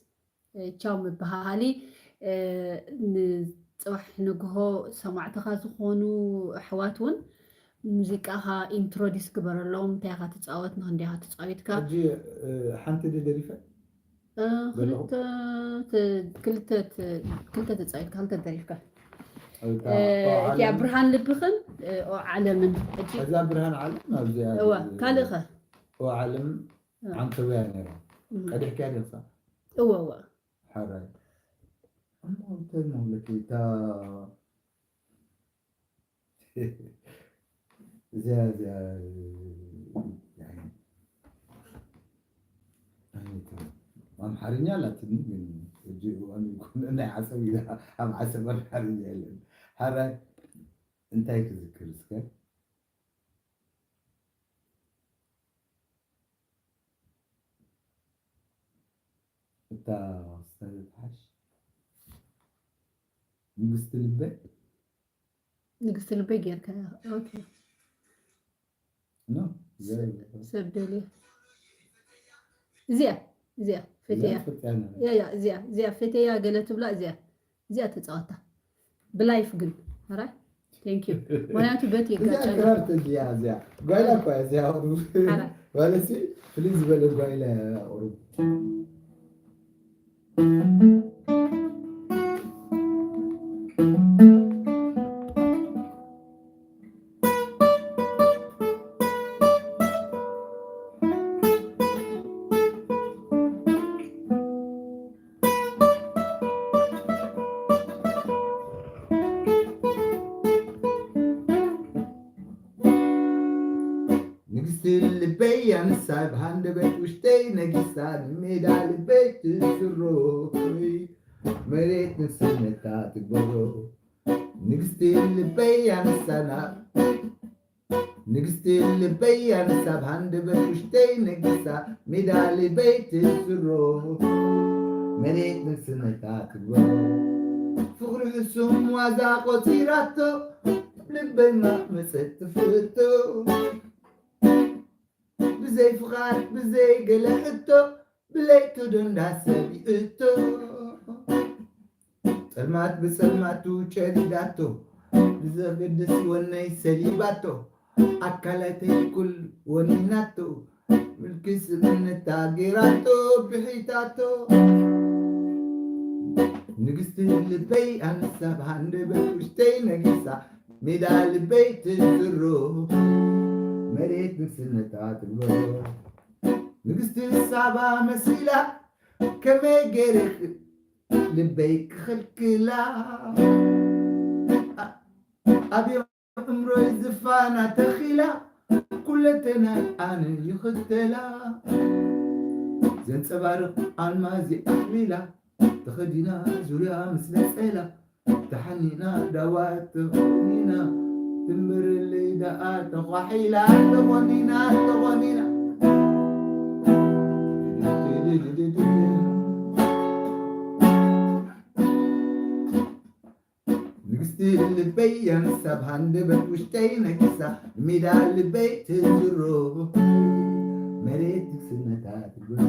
ቻው ምብሃሃሊ ንፅባሕ ንግሆ ሰማዕትኻ ዝኾኑ ኣሕዋት እውን ሙዚቃኻ ኢንትሮዲስ ግበረሎም እንታይ ኢኻ ትፃወት ንክንደይ ኢኻ ተፃዊትካ ሕጂ ሓንቲ ደ ደሪፈ ክልተ ተፃዊትካ ክልተ ደሪፍካ እቲያ ብርሃን ልብኽን ኦ ዓለምን ሕጂ እዛ ብርሃን ዓለም ኣብዚኣ እዋ ካልእ ኸ ኦ ዓለም ዓንተውያ ነይራ ቀዲሕካያ ዲኻ እወ እወ ሓራይ እሞ እንታይ መብለኪ እታ እዚኣ እዚኣ ኣምሓርኛ ኣላትኒ ግን ሕጂ እዋን ይኮነ ናይ ዓሰብ ኢላ ኣብ ዓሰብ ኣምሓርኛ የለን ሓራይ እንታይ ክዝክር እስከ እታ ክስታይ ዘትሓሽ ንግስቲ ልበይ ንግስቲ ልበይ ጌርካ። ኦኬ። ኖ ሰብ ደልየ። እዚኣ እዚኣ ፈትያ። ፈትያና ያ ያ እዚኣ እዚኣ ፈትያ ገለ ትብላ። እዚኣ እዚኣ ተጻወታ ብላይፍ ግን። ራ ቴንክ ዩ። ምክንያቱ በት እዚኣ ይጋጨና። ክራር ተድልያ እዚኣ ጓይላ እኳ እያ እዚኣ። ሓራ ማለትሲ ፍልይ ዝበለ ጓይላ እያ ቁሩብ። ንግስቲ ልበይ ኣንሳ ብሃንደበት ውሽጠይ ነጊሳ ንሜዳ ልበይ ትስሮ መሬት ንስነታ ትግበሮ ንግስቲ ልበይ ኣንሳና ንግስቲ ልበይ ኣንሳ ብሃንደበት ውሽጠይ ነጊሳ ሜዳ ልበይ ትስሮ መሬት ንስነታ ትግበሮ ፍቕሪ ሕሱም ዋዛ ቆጺራቶ ልበይ ማመጸት ትፍቶ ብዘይ ፍቓድ ብዘይ ገለ ሕቶ ብለይቱ ዶ እንዳሰብ ይእቶ ጸልማት ብጸልማቱ ጨዲዳቶ ብዘገድስ ወነይ ሰሊባቶ ኣካላተይ ኩል ወኒናቶ ምልኪ ስብእነታ ገይራቶ ብሒታቶ ንግስቲ ልበይ ኣንሳ ብሃንደበት ውሽተይ ነጊሳ ሜዳ ልበይ ትዝሮ መሬት ንግስነታ ትግበሮ ንግስቲ ሳባ መሲላ ከመይ ገይረ ልበይ ክኽልክላ ኣብዮ እምሮይ ዝፋና ተኺላ ኩለተናይ ኣነ ይኽተላ ዘንፀባርቕ ኣልማዝ ኣኽሊላ ተኸዲና ዙርያ ምስ ነፀላ ተሓኒና ዳዋ ተኾኒና ትንበረለይ ደኣ ተዃሒላ ተኾኒና ተኾኒና ንግስቲ ልበይ ኣንሳ ብሃንደበት ውሽጠይ ነጊሳ ሜዳ ልበይ ትዝሮ መሬት ንግስነታ ትግሮ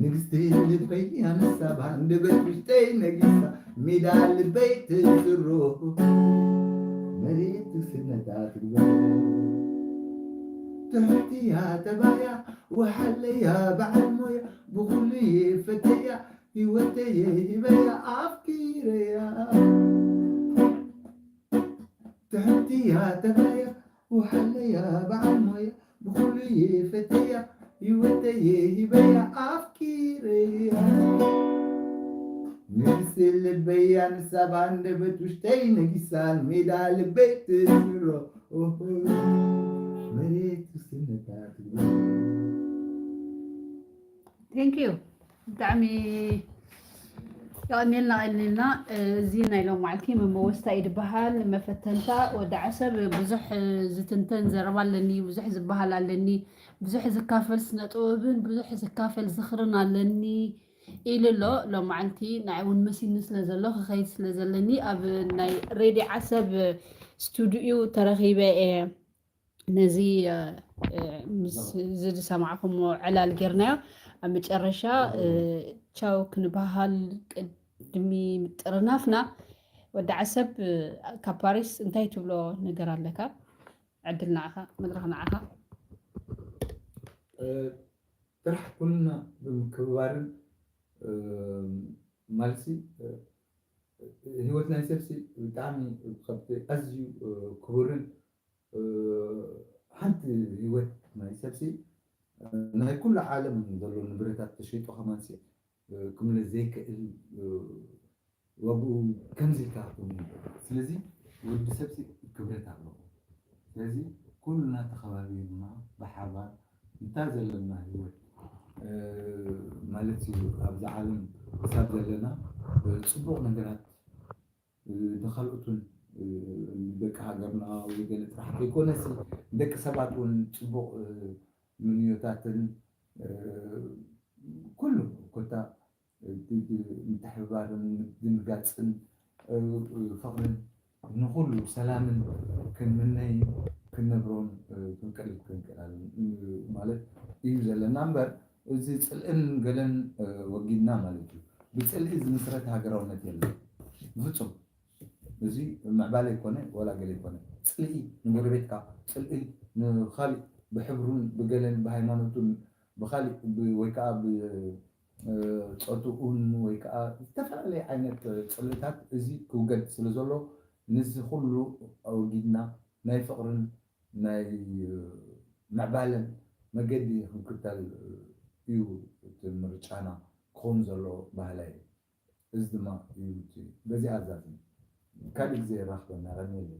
ንግስቲ ልበይ ኣንሳ ብሃንደበት ውሽጠይ ነጊሳ ሜዳ ልበይ ትዝሮ መሬት ንግስነታ ትግሮ ትሕትያ ተባያ ወሓለያ በዓል ሞያ ብኹሉ ይፈተያ ህይወተየ ሂበያ ኣፍቂረያ ትሕትያ ተባያ ውሓለያ በዓል ሞያ ብኹሉ ይፈተያ ህይወተየ ሂበያ ኣፍቂረያ ንግስቲ ልበያ ንሳ ብሃንደበት ውሽተይ ነጊሳን ሜዳ ልበይ ትስሮ መሬት ውስንነታ ትግበ ቴንክ ዩ ብጣዕሚ የቐንየልና ቀኒልና። እዚ ናይ ሎም መዓልቲ መመወስታ እዩ ዝበሃል። መፈተንታ ወዲ ዓሰብ ብዙሕ ዝትንተን ዘረባ ኣለኒ፣ ብዙሕ ዝበሃል ኣለኒ፣ ብዙሕ ዝካፈል ስነ ጥበብን ብዙሕ ዝካፈል ዝኽርን ኣለኒ ኢሉ ኣሎ። ሎም መዓልቲ ንዓይ እውን መሲኒ ስለ ዘሎ ክኸይድ ስለ ዘለኒ ኣብ ናይ ሬድዮ ዓሰብ ስቱዲዮ ተረኺበ እየ። ነዚ እዚ ዝሰማዕኩሞ ዕላል ጌርናዮ ኣብ መጨረሻ ቻው ክንበሃል ቅድሚ ምጥርናፍና ወዲ ዓሰብ ካብ ፓሪስ እንታይ ትብሎ ነገር ኣለካ? ዕድል ንዓኻ፣ መድረኽ ንዓኻ። ጥራሕ ኩልና ብምክብባርን ማለትሲ ህይወት ናይ ሰብሲ ብጣዕሚ ካብቲ ኣዝዩ ክቡርን ሓንቲ ህይወት ናይ ሰብሲ ናይ ኩሉ ዓለም ዘሎ ንብረታት ተሸይጡ ከማንሲ ክምለስ ዘይክእል ዋግኡ ከምዚ ኢልካ ክኸውን ይኽእል። ስለዚ ወዲ ሰብሲ ክብረት ኣለዎ። ስለዚ ኩልና ተኸባቢርና ብሓባር እንታ ዘለና ህይወት ማለት እዩ ኣብዚ ዓለም ክሳብ ዘለና ፅቡቕ ነገራት ንካልኦት እውን ደቂ ሃገርና ወይ ገለ ጥራሕ ዘይኮነሲ ደቂ ሰባት እውን ፅቡቕ ምንዮታትን ኩሉ ኮታ ምትሕብባርን ምድንጋፅን ፍቕርን ንኹሉ ሰላምን ክንምነይ ክንነብሮን ክንክእል ክንክእላለን ማለት እዩ ዘለና እምበር፣ እዚ ፅልእን ገለን ወጊድና ማለት እዩ። ብፅልኢ ዝምስረት ሃገራውነት የለን ብፍፁም። እዚ ምዕባለ ይኮነ ወላ ገለ ይኮነ፣ ፅልኢ ንጎረቤትካ፣ ፅልኢ ንካሊእ፣ ብሕብሩን ብገለን ብሃይማኖቱን ብካሊእ ወይ ከዓ ብፆትኡን ወይ ከዓ ዝተፈላለየ ዓይነት ፅልእታት፣ እዚ ክውገድ ስለ ዘሎ፣ ንዚ ኩሉ ኣወጊድና ናይ ፍቕርን ናይ ምዕባለን መገዲ ክንክተል እዩ እቲ ምርጫና ክኸውን ዘሎ ባህላይ። እዚ ድማ እዩ እቲ በዚ ኣዛዝም ካልእ ግዜ የራኽበና። ቀኒለይ።